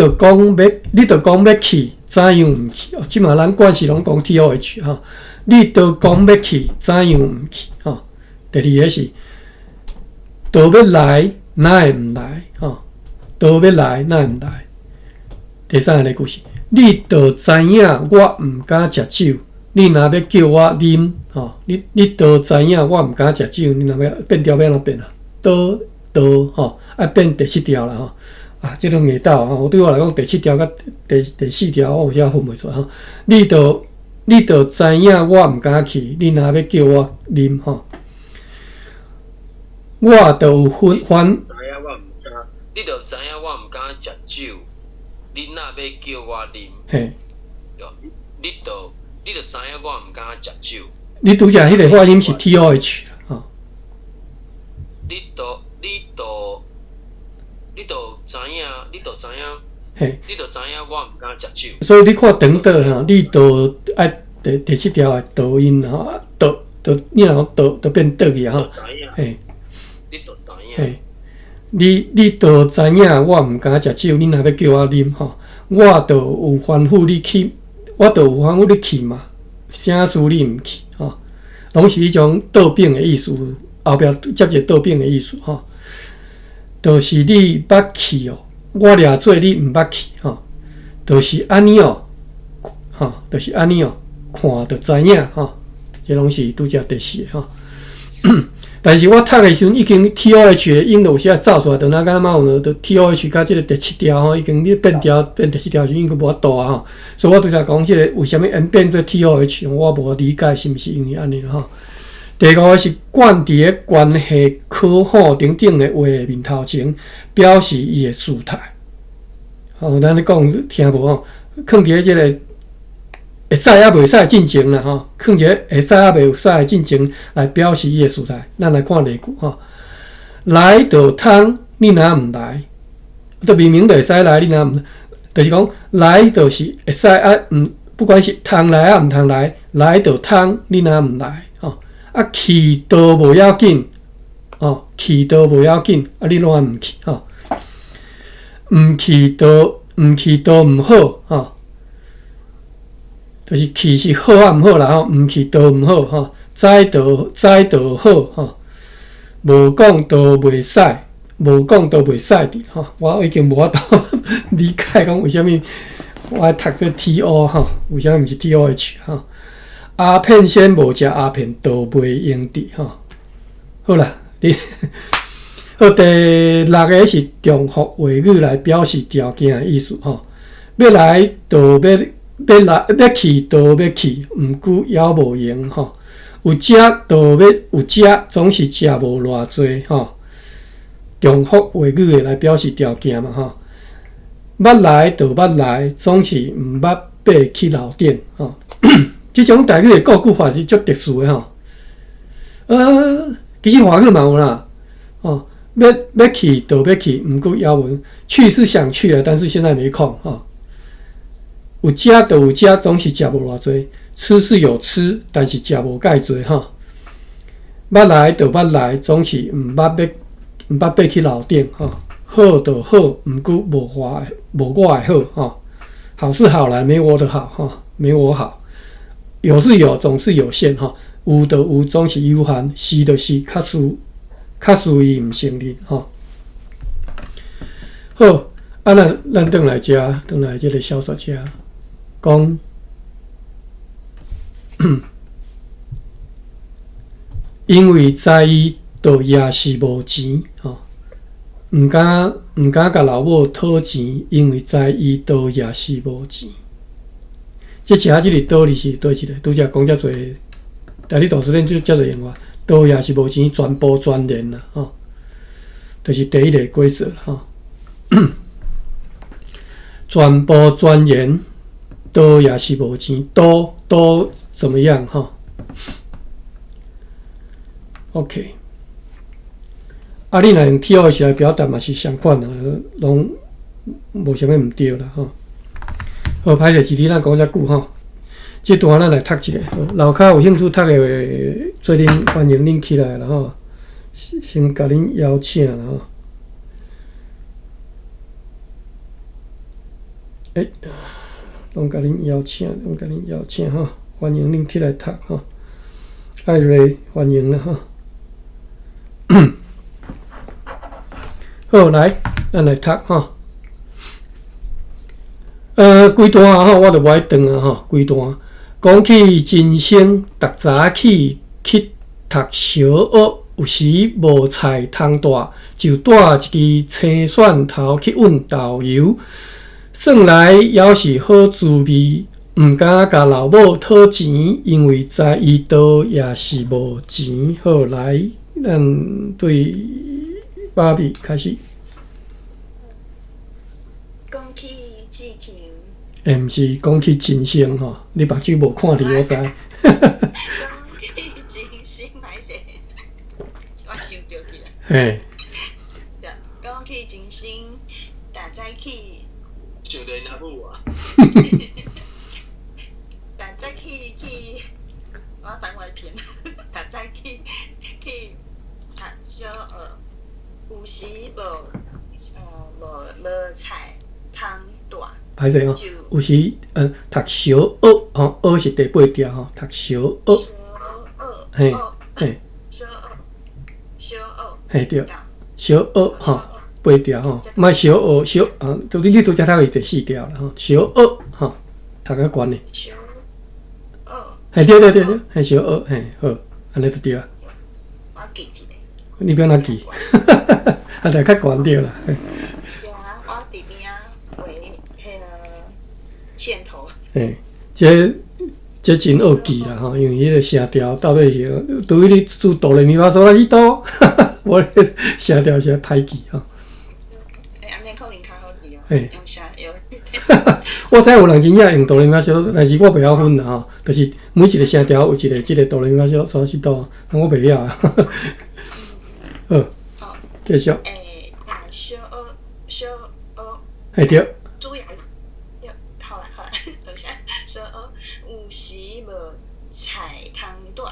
講欲去，怎樣毋去？哦，這馬咱慣勢攏講 TOH 吼，你著講欲去，怎樣毋去？吼，第二个是，都欲來，哪會毋來？吼，都欲來，哪會毋來？第三个例句是，你著知影我毋敢食酒，你若欲叫我啉，吼，你著知影我毋敢食酒，你若欲變調欲按怎變啊？都都吼，愛變第七調啦吼。啊，這種硬鬥吼，對我來講，第七條佮第四條，我有時分袂出來吼。你著知影我毋敢去，你若欲叫我啉吼，我著有分煩。知影我毋敢，你著知影我毋敢食酒，你若欲叫我啉，嘿，對，你著知影我毋敢食酒。你拄才彼個發音是 TOH 吼。你著知影，你著知影，嘿，你著知影我毋敢食酒。所以你看長短吼，你著愛第七條的濁音吼，濁濁，你若講濁，就變濁去吼。嘿，你著知影。嘿，你著知影我毋敢食酒，你若欲叫我啉吼，我著有吩咐你去，我著有吩咐你去嘛，啥事你毋去吼？攏是彼種倒反的意思，後壁接一個倒反的意思吼。就是你捌去哦，我掠做你毋捌去吼，就是按呢哦，吼，就是按呢哦，看就知影吼，這攏是拄才第四个吼。但是我讀的時陣已經 TOH 的音有時走出來，就若敢若有就 TOH 佮這個第七調吼，已經你變調變第七調時，已經無法度啊吼。所以我拄才講這個為啥物演變做 TOH，我無理解是毋是因為按呢吼。第五個是懸佇咧關係可好等等的話的面頭前，表示伊的事態。吼，咱咧講聽無吼？囥佇咧這個會使抑袂使進前啦吼，囥佇咧會使抑袂使的進前來表示伊的事態。咱來看例句吼，來就通，你若毋來，就明明就會使來，你若毋，就是講來就是會使啊，毋不管是通來抑毋通來，來就通，你若毋來吼，啊去都無要緊，哦，去都無要緊，啊你攏毋去吼，毋去都毋好吼。就是去是好抑毋好啦吼，毋去都毋好吼，知就知就好吼，無講都袂使，無講都袂使佇吼，我已經無法度理解講為啥物我愛讀這 TO 吼，為啥物毋是 TOH 吼？鴉片先無食鴉片都袂用佇吼。好啦，你好，第六个是重複話語來表示條件的意思吼。欲來就欲欲來欲去就欲去，毋過猶無閒吼。有食就欲有食，總是食無偌濟吼。重複話語的來表示條件嘛吼。捌來就捌來，總是毋捌爬去樓頂吼。這種台語的構句法是足特殊的吼。其實華語嘛有啦，哦，欲欲去就欲去，毋過猶無去是想去了，但是現在沒空吼。有食就有食，總是食無偌濟。吃是有吃，但是食無蓋濟吼。捌來就捌來，總是毋捌欲毋捌爬去樓頂吼。好就好，毋過無我無我的好吼。好是好來，沒我的好吼，沒我好。有是有，總是有限吼。有就有，總是有限；是就是，確實確實伊毋承認吼。好，啊，咱咱轉來遮，轉來這个小說遮，講，因為知伊倒也是無錢吼，毋敢毋敢共老母討錢，因為知伊倒也是無錢。這遮這个道理是佗一个？拄才講遮濟，但你圖書館就遮濟用法，倒也是無錢，全部全然啦，吼，就是第一个解釋吼。全部全然，倒也是無錢，都都怎麼樣？吼，OK。啊，你若用 TOH 來表達嘛是相款啦，攏無啥物毋對啦，吼。好，歹勢一字咱講遮久吼，這段咱來讀一下。樓跤有興趣讀的，做恁歡迎恁起來啦吼，先共恁邀請啦吼。欸，攏共恁邀請，攏共恁邀請吼，歡迎恁起來讀吼。艾瑞，歡迎啦吼。好，來，咱來讀吼。規段吼，我就無愛長啊吼，規段。講起人生，逐早起去讀小學，有時無菜通帶，就帶一支青蒜頭去溫豆油。算來猶是好滋味，毋敢共老母討錢，因為知伊倒也是無錢。好，來，咱對芭比開始。講起志勤。欸，毋是講起人生吼，你目睭無看佇，我知。講起人生歹勢，我想著去啦。嘿。講起人生，逐早起。想著𪜶阿母啊。逐早起去，我番外篇。逐早起去讀小學，有時無無無菜通帶。歹勢吼，有時讀小學吼，學是第八調吼，讀小學。嘿，嘿。小學，小學。嘿對，小學吼，八調吼，莫小學小啊，就你你拄才讀是第四調啦吼，小學吼，讀較懸的。小學。嘿對對對對，嘿小學嘿好，按呢就對啊。我記一下。你欲按怎記？啊，就較懸對啦。對啊，我佇邊仔畫彼个線頭。嘿，這這真惡記啦吼，因為彼个聲調到底是，除非你做哆來咪發嗦拉西哆，無咧聲調是歹記吼。欸，按呢可能較好記哦。嘿。用聲用。我知有人真正用哆來咪發嗦，但是我袂曉分啦吼，就是每一个聲調有一个這个哆來咪發嗦嗦西哆，我袂曉啊。好，繼續。欸，小學，小學。嘿對。主要好啦好啦，多謝。小學有時無菜通帶，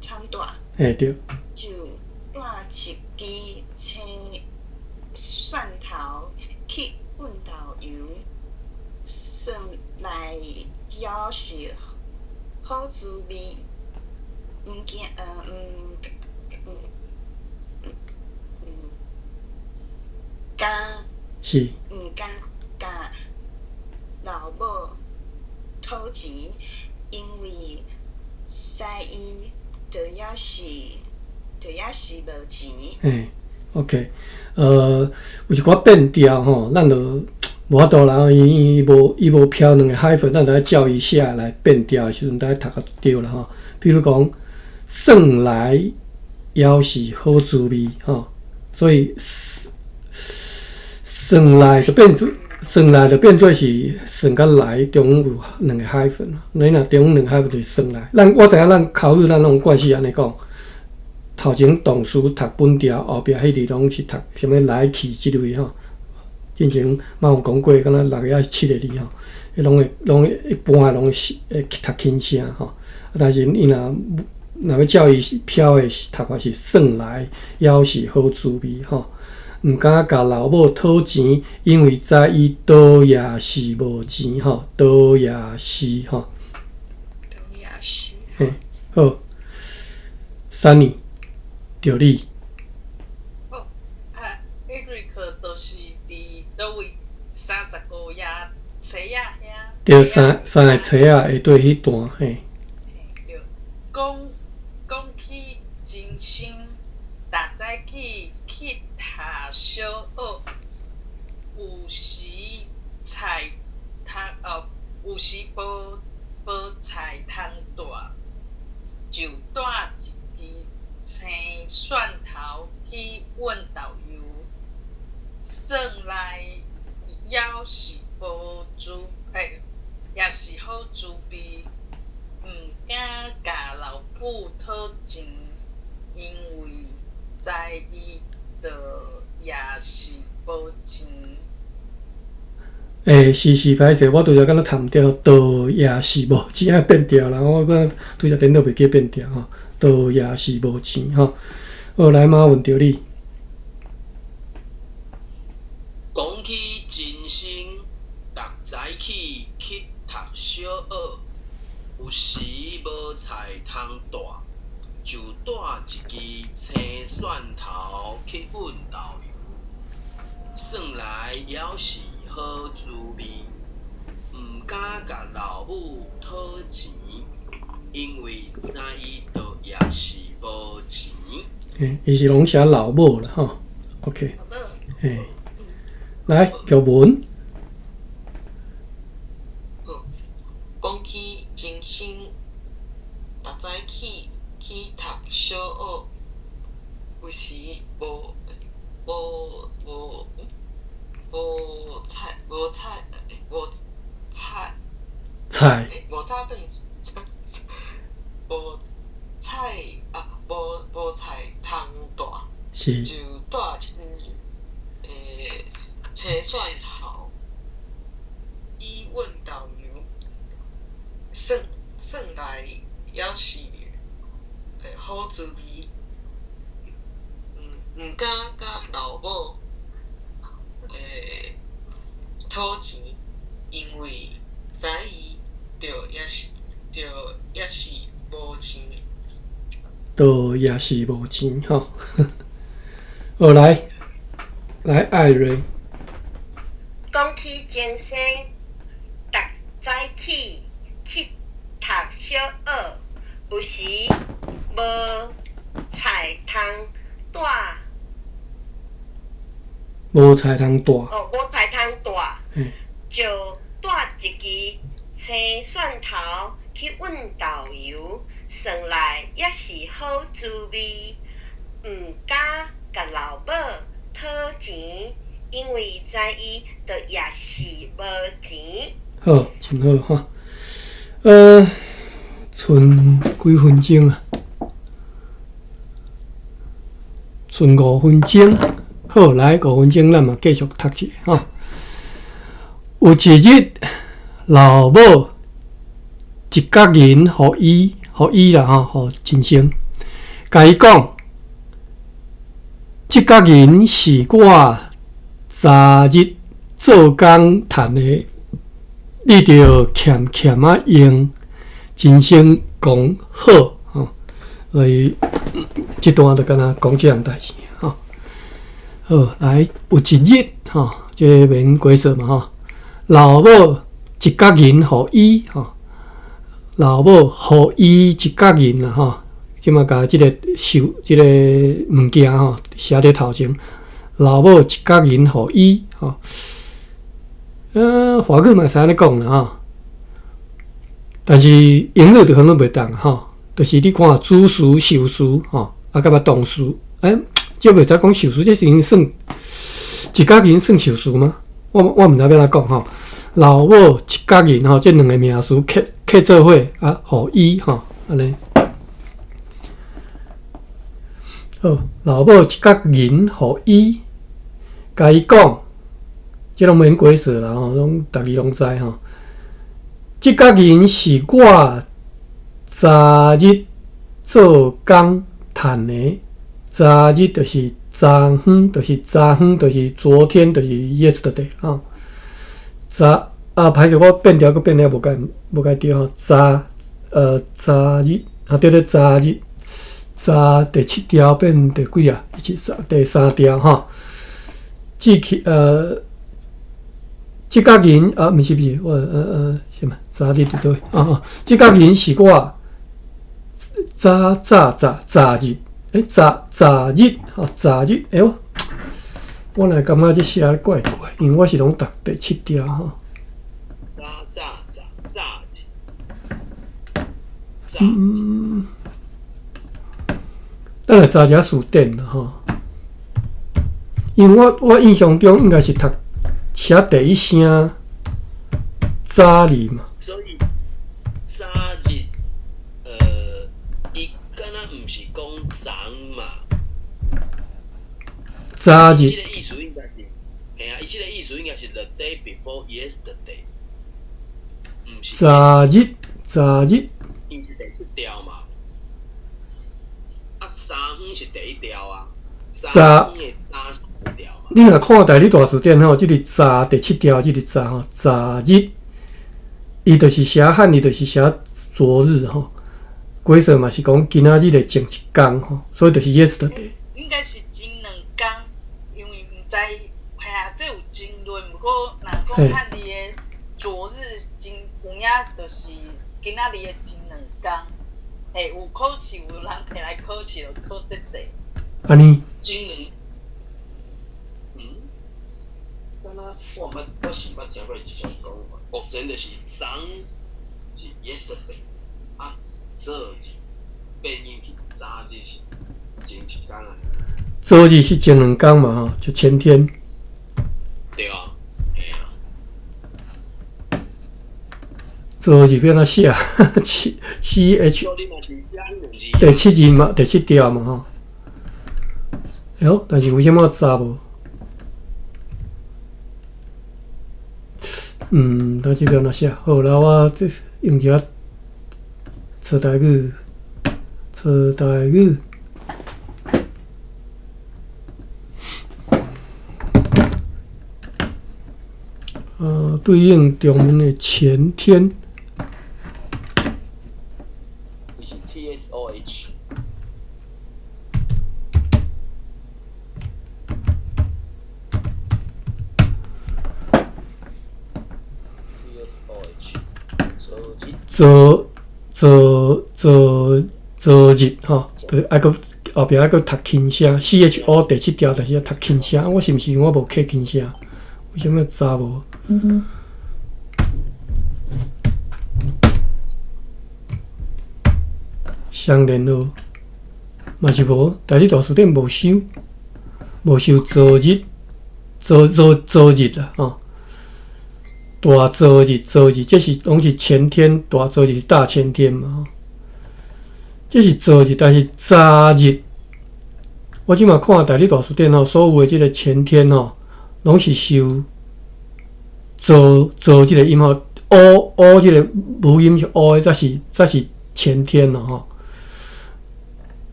通帶。嘿對。就帶一支青蒜頭去溫豆油，算來猶是好滋味，毋驚毋毋是。毋敢共老母討錢，因為知伊著猶是無錢。嘿，OK，有一寡變調吼，咱就無法度啦，伊無標兩個 hyphen，咱就愛照伊寫來變調的時陣，才讀較對啦吼。比如講，算來猶是好滋味吼，所以算來就變做算來就變做是算佮來中間有兩個 hyphen，你若中間兩個 hyphen 就是算來。咱我知影咱口語咱攏慣勢按呢講。頭前動詞讀本調，後壁彼字攏是讀啥物來去這類吼。進前嘛有講過，敢若六個抑是七個字吼，彼攏會攏會一般攏是會讀輕聲吼。但是伊若欲照伊飄的讀法是算來，猶是好滋味吼。毋敢共老母討錢，因為知伊倒也是無錢吼，倒也是吼。倒也是。嘿，好，Sunny。著你。哦，啊，Eric 就是佇佗位35頁冊仔遐。對，三個冊仔下底彼段，嘿。嘿，對。講講起真心，逐早起去讀小學，有時菜通哦，有時無菜通帶，就帶一支青蒜頭去抿豆油，算來猶是無滋，欸，也是好滋味。毋敢共老母討錢，因為知伊著也是無錢。欸，是是，歹勢，我拄才敢若讀毋著，倒也是無錢，仔變調啦。我敢若拄才電腦袂記變調吼，倒也是無錢吼。好，來馬問著你。講起真心，逐早起去讀小學，有時無菜通帶，就帶一支青蒜頭去抿豆油，算來猶是好滋味。毋敢共老母討錢，因為知伊著也是無錢。欸，伊是攏寫老母啦吼。OK，欸，來玉文。好，講起真心，逐早起去讀小學，有時無菜菜無早頓無菜啊，無菜通帶，就帶一支青蒜頭，伊抿豆油，算來猶是好滋味。毋敢共老母討錢，因為知伊著猶是無錢。著也是無錢吼。好，來，來艾瑞。講起精神，逐早起去讀小學，有時無菜通帶。無菜通帶。哦，無菜通帶，就帶一支青蒜頭去抿豆油，算來也是好滋味。毋敢共老母討錢，因為知伊著也是無錢。好，真好哈。賰幾分鐘啊？賰五分鐘。好，來五分鐘，咱嘛繼續讀一下吼。有一日，老母一角銀予伊，予伊啦吼，予真生，共伊講：這角銀是我昨日做工趁的，你著儉儉仔用。真生講好吼，所以這段就敢若講這項代誌吼。好，來有一日吼，這个免解說嘛吼。老母一角銀予伊吼，老母予伊一角銀啦吼。這馬共這个受這个物件吼寫佇頭前，老母一角銀予伊吼。華語嘛會使按呢講啦吼，但是英語就可能袂當吼，就是你看主詞、受詞吼，啊，佮動詞，欸，這袂使講受詞，這是已經算一角銀算受詞嗎？我毋知欲按怎講吼。老母一角銀吼，這兩个名詞扣扣做伙啊，予伊吼，按呢。好，老母一角銀予伊，共伊講，這攏免解釋啦吼，攏逐字攏知吼。這角銀是我昨日做工趁的，昨日就是昨昏，就是昨昏，就是昨天，就是 yesterday 吼。昨啊，歹勢我變調閣變了無共無共對吼。昨昨日啊對對，昨日昨第七條變第幾啊？一、二、三，第三條吼。這去這角銀啊，毋是毋是，我啥物？昨日佇佗位？啊啊，這角銀是我早早早昨日，欸，昨昨日吼，昨日，哎喲，我來感覺這寫怪怪，因為我是攏讀第七條吼。早早早早日。嗯，咱來查一下詞典啦吼，因為我印象中應該是讀寫第一聲早日嘛。所以早日，伊敢若毋是講昨嘛？昨日。這個意思應該是，嘿啊，伊這個意思應該是 the day before yesterday，毋是。昨日，昨日。伊是第七條嘛？啊，昨昏是第一條啊。昨昏的昨是第一條嘛？你若看台語大辭典吼，這个昨第七條，這个昨吼，昨日，伊就是寫漢字，就是寫昨日吼。解說嘛是講今仔日的前一工吼，所以就是 yesterday。應該是前兩工，因為毋知，嘿啊，這有爭論。毋過若講漢字的昨日前有影，就是今仔日的前兩工。嘿，有考試有人摕來考試，就考這題。按呢？前兩，嗯，敢若我毋捌，我是毋捌聽過這種講法。目前就是昨是 yesterday，啊，昨日變音是昨日是前一工啊。昨日是前兩工嘛吼，就前天。對啊，嘿啊。昨日欲按怎寫？C C H。第七字嘛，第七條嘛吼。哎喲，但是為啥物查無？嗯，但是欲按怎寫？好，來我這用一下查台語，查台語。對應中文的前天。是 T S O H。T S O H，昨日。昨昨昨昨日吼，對，愛閣後壁愛閣讀輕聲，C H O 第七條，但是愛讀輕聲。我是毋是我無刻輕聲？為啥物查無？相連號嘛是無，台語大辭典無收，無收昨日，昨昨昨日啦吼。大昨日，昨日，這是攏是前天，大昨日是大前天嘛吼。這是昨日，但是昨日，我這馬看台語大辭典吼，所有的這個前天吼，攏是收昨昨這個音吼，O O 這個母音是 O 的，才是前天咯吼。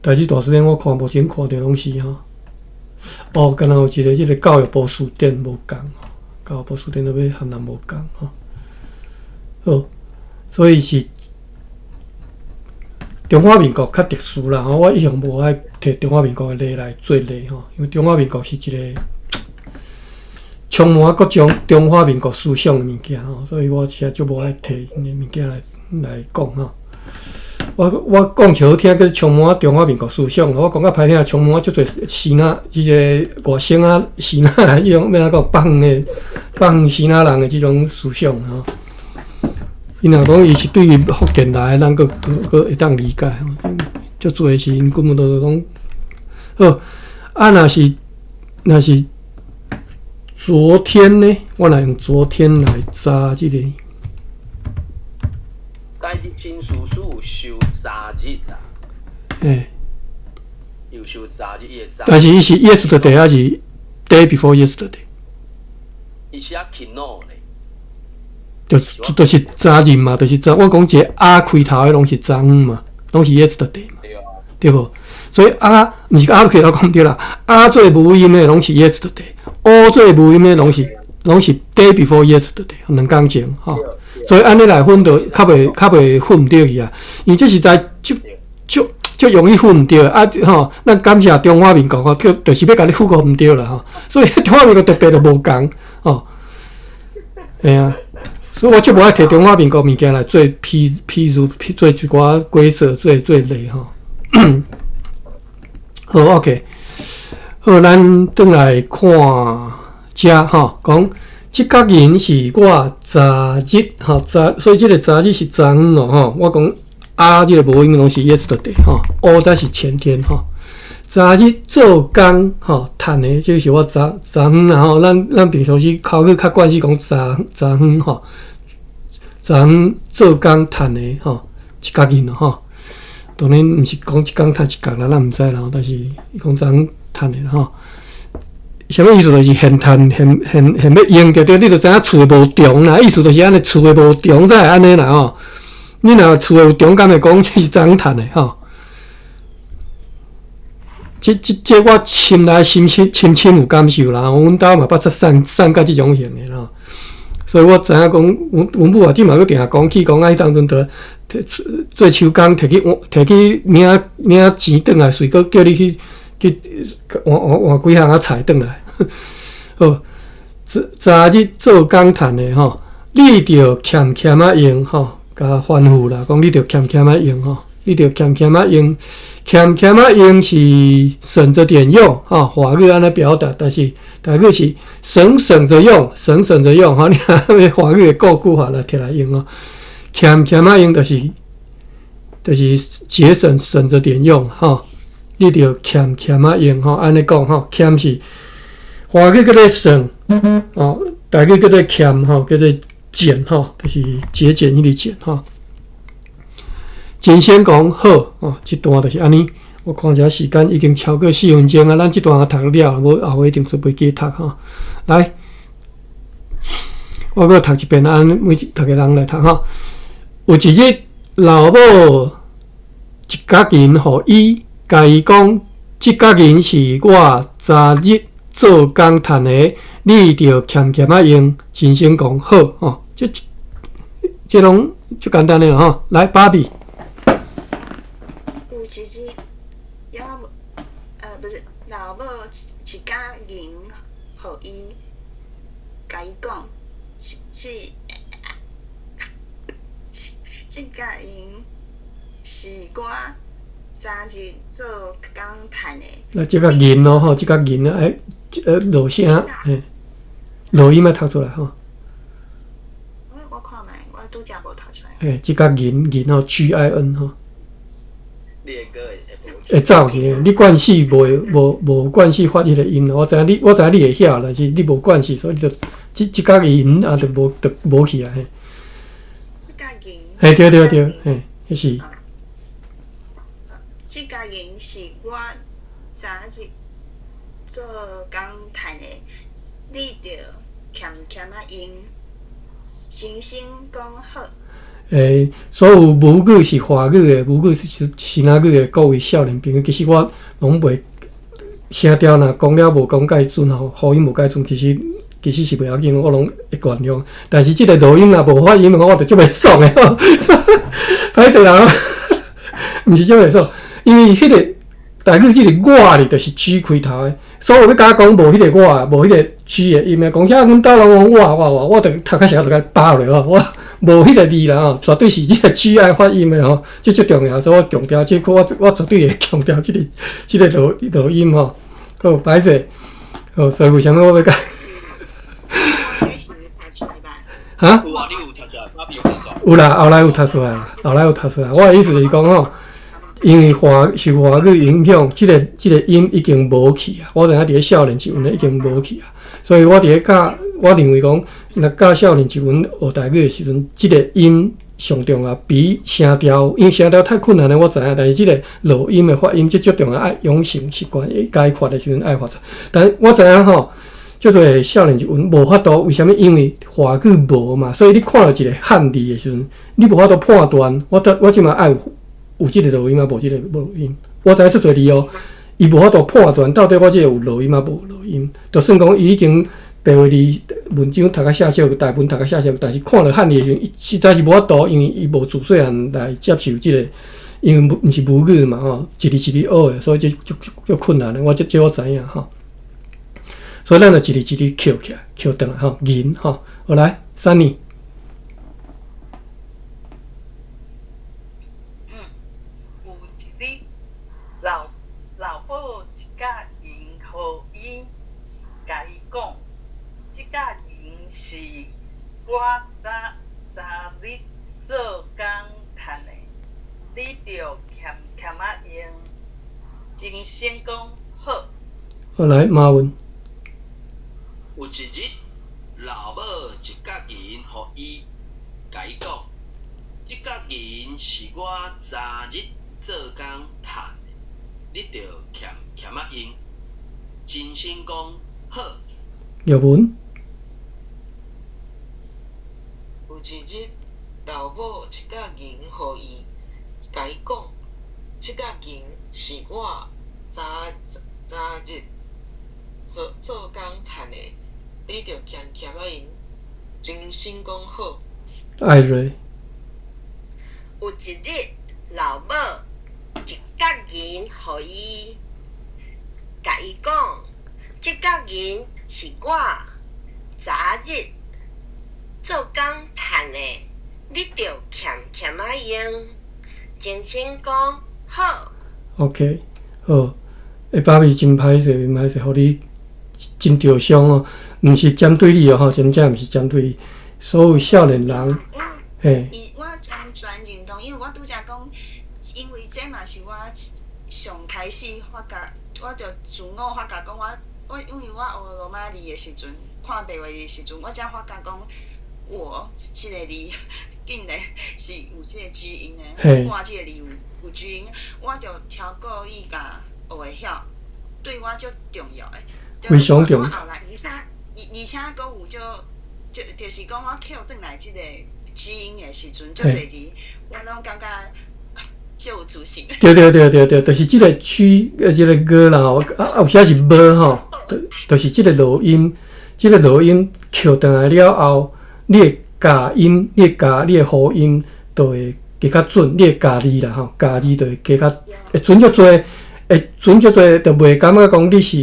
台語大辭典我看目前看著攏是吼，哦，敢若有一個這個教育部辭典無仝吼，教育部辭典都欲含人無仝吼。好，所以是中華民國較特殊啦吼，我一向無愛提中華民國的例來做例吼，因為中華民國是一個充滿各種中華民國思想的物件吼，所以我實在足無愛提𪜶的物件來來講吼。我講起好聽，叫充滿中華民國思想，我講較歹聽，充滿足濟支那這个外省啊、支那彼種欲按怎講北方的北方支那人的這種思想吼。伊若講伊是對福建來的，咱閣閣閣會當理解吼。足濟是𪜶根本都攏好。啊，若是昨天呢？我來用昨天來查這個。改日真事師有收昨日啦。有收昨日伊會昨。但是伊是 yesterday 還是 day before yesterday？伊寫昨日呢。就是昨日嘛，就是昨。我講一個 A 開頭的攏是昨嘛，攏是 yesterday 嘛，對無？所以 A 毋是 A 開頭講對啦，A 做母音的攏是 yesterday，O 做母音的攏是 day before yesterday，2工前吼。所以按呢來分就較袂分毋著去啊，因為這實在足足足容易分毋著啊！吼，咱感謝中華民國吼，叫就是欲共你分個毋著啦吼。所以中華民國特別就無仝吼，會啊。所以我足無愛提中華民國物件來做譬如做一寡規則做做例吼。好，OK，好，咱轉來看遮吼，講這角銀是我昨日吼昨，所以這个昨日是昨昏哦吼。我講 A 這个母音攏是 yesterday 吼，O 才是前天吼。昨日做工吼，趁的，這是我昨昨昏啦吼。咱平常時口語較慣勢講昨昨昏吼，昨昏做工趁的吼，一角銀吼。當然毋是講一工趁一角啦，咱毋知啦。但是伊講昨昏趁的吼，啥物意思？就是現趁現現現欲用著對，你就知影厝的無重啦。意思就是按呢，厝的無重才會按呢啦吼。你若厝的有重，敢會講這是昨昏趁的吼？這我心內深深深深有感受啦。阮兜嘛捌出散散甲這種型的吼，所以我知影講，阮阮母啊，這嘛閣定講起講啊，彼當陣就做手工，提去換提去領領錢轉來，隨閣叫你去去換換換幾項仔菜轉來。好，昨昨日做工趁的吼，你著儉儉仔用吼，共吩咐啦，講你著儉儉仔用吼，你著儉儉仔用，儉儉仔用是省着點用吼，華語按呢表達，但是台語是省省着用，省省着用吼，你看華語的古句話來提來用哦。儉儉仔用就是節省省着點用吼，你著儉儉仔用吼，按呢講吼，儉是華語叫做省，哦，台語叫做儉吼，叫做儉吼，就是節儉彼個儉吼。真先講好哦，這段就是按呢。我看一下時間已經超過4分鐘啊，咱這段讀了，無後尾一定出袂記讀吼。來，我閣讀一遍啊，每一逐个人來讀吼。有一日，老母一角銀予伊，共伊講：這角銀是我昨日做工趁的，你著儉儉仔用。真生講好吼，這這攏足簡單的吼。來，芭比。有一日，老母，不是老母一角銀予伊，共伊講：這這角銀是我昨日做工趁的。那這角銀哦吼，這角銀啊，欸，落聲，嘿，落音愛讀出來吼。我看覓，我拄才無讀出來。嘿，這角銀銀吼，G I N 吼。你會閣會會走去，你慣勢無無無慣勢發彼個音，我知影你，我知影你會曉，但是你無慣勢，所以就這這角銀啊，就無就無去啊。嘿。這角銀。嘿，對對對，嘿，彼是。這角銀是我昨日做工趁的，你著儉儉仔用，先生講好。欸，所有母語是華語的，母語是支那語的各位少年朋友，其實我攏袂聲調若講了無講介準吼，發音無介準，其實是袂要緊，我攏會原諒。但是這個錄音若無發音，我就足袂爽的吼。歹勢人，毋是足袂爽，因為彼個台語這個我哩就是 G 開頭的，所以我欲共我講無彼個我，無彼個 G 的音的，講啥阮兜攏講我我我，我就頭殼捎就共巴落吼，我無彼個字啦吼，絕對是這個 G 愛發音的吼，這足重要，所以我強調這句，我絕對會強調這個落音吼。好，歹勢，好，所以為啥物我欲共？哈？有啊，你有讀出來，我有讀出來。有啦，後來有讀出來啦，後來有讀出來。我的意思是講吼，因為受華語影響，這個音已經無去啊。我知影佇咧少年時陣已經無去啊，所以我佇咧教，我認為講，若教少年時陣學台語的時陣，這個音上重要，比聲調，因為聲調太困難了，我知影。但是這個落音的發音，這足重要，愛養成習慣，該發的時陣愛發出。但我知影吼，叫做少年時陣無法度，為啥物？因為華語無嘛，所以你看著一個漢字的時陣，你無法度判斷。我這馬愛有這個落音啊，無這個落音。我知影足濟字哦，伊無法度判斷到底我這個有落音啊，無落音。就算講伊已經白話字文章讀較寫少，大文讀較寫少，但是看著漢字的時陣，伊實在是無法度，因為伊無自細漢來接受這個，因為毋是母語嘛吼，一字一字學的，所以這足足困難的。我這我知影吼。所以咱就一字一字抾起來，抾轉來吼，銀吼，好來，Sunny。有一日，老母一角銀予伊，共伊講，這角銀是我昨昨日做工趁的，你著儉儉仔用。真生講好。好來，馬文。有一日，老母一角銀予伊，共伊講：這角銀是我昨日做工趁的，你著儉儉仔用。真生講好。玉文。有一日，老母一角銀予伊，共伊講：這角銀是我昨昨日做工趁的，你著儉儉仔用。真生講好。艾瑞。有一日，老母一角銀予伊，共伊講：這角銀是我昨日做工趁的，你著儉儉仔用。真生講好。 OK，好。欸，芭比真歹勢，真歹勢，予你真著傷哦。毋是針對你哦，吼，真正毋是針對你。所有少年人，嘿。伊我完全認同，因為我拄才講，因為這嘛是我上開始發覺，我就自我發覺講，我因為我學羅馬字的時陣，看白話字的時陣，我才發覺講，我這個字竟然是有這個 G 音的，我這個字有 G 音，我就超故意共學會曉，對我足重要的。非常重要。我後來，而且閣有足，就是講我抾轉來這個 G 音的時陣，足濟字，我攏感覺足有自信。對對對對對，就是這個 G 這個 G 啦吼，啊有時是無吼，就是這個落音，這個落音抾轉來了後，你的咬音，你的喉音就會加較準，你的咬字啦吼，咬字就會加較會準足濟，會準足濟，就袂感覺講你是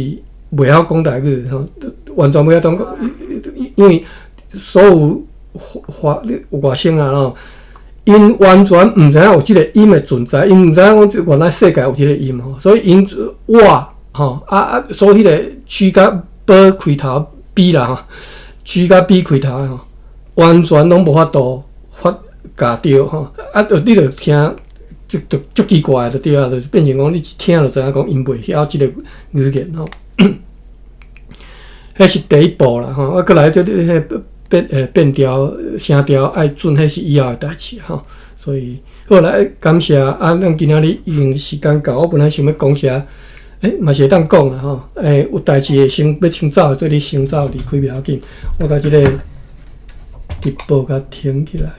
袂曉講台語吼，完全袂曉講，因為所有華外省啊吼，𪜶完全毋知影有這個音的存在，𪜶毋知影講原來世界有這個音吼，所以𪜶我吼啊，所以彼個 G 佮 B 開頭 B 啦吼，G 佮 B 開頭吼，完全攏無法度發咬著吼，啊，就你就聽，足奇怪就對啊，就是變成講你一聽就知影講𪜶袂曉這個語言吼。彼是第一步啦吼，啊，閣來就彼變調聲調愛準，彼是以後的代誌吼。所以好來感謝啊，咱今仔日已經時間到，我本來想欲講啥，嘛是會當講啦吼。有代誌會先欲先走的，做你先走離開袂要緊。我共這個直播共停起來。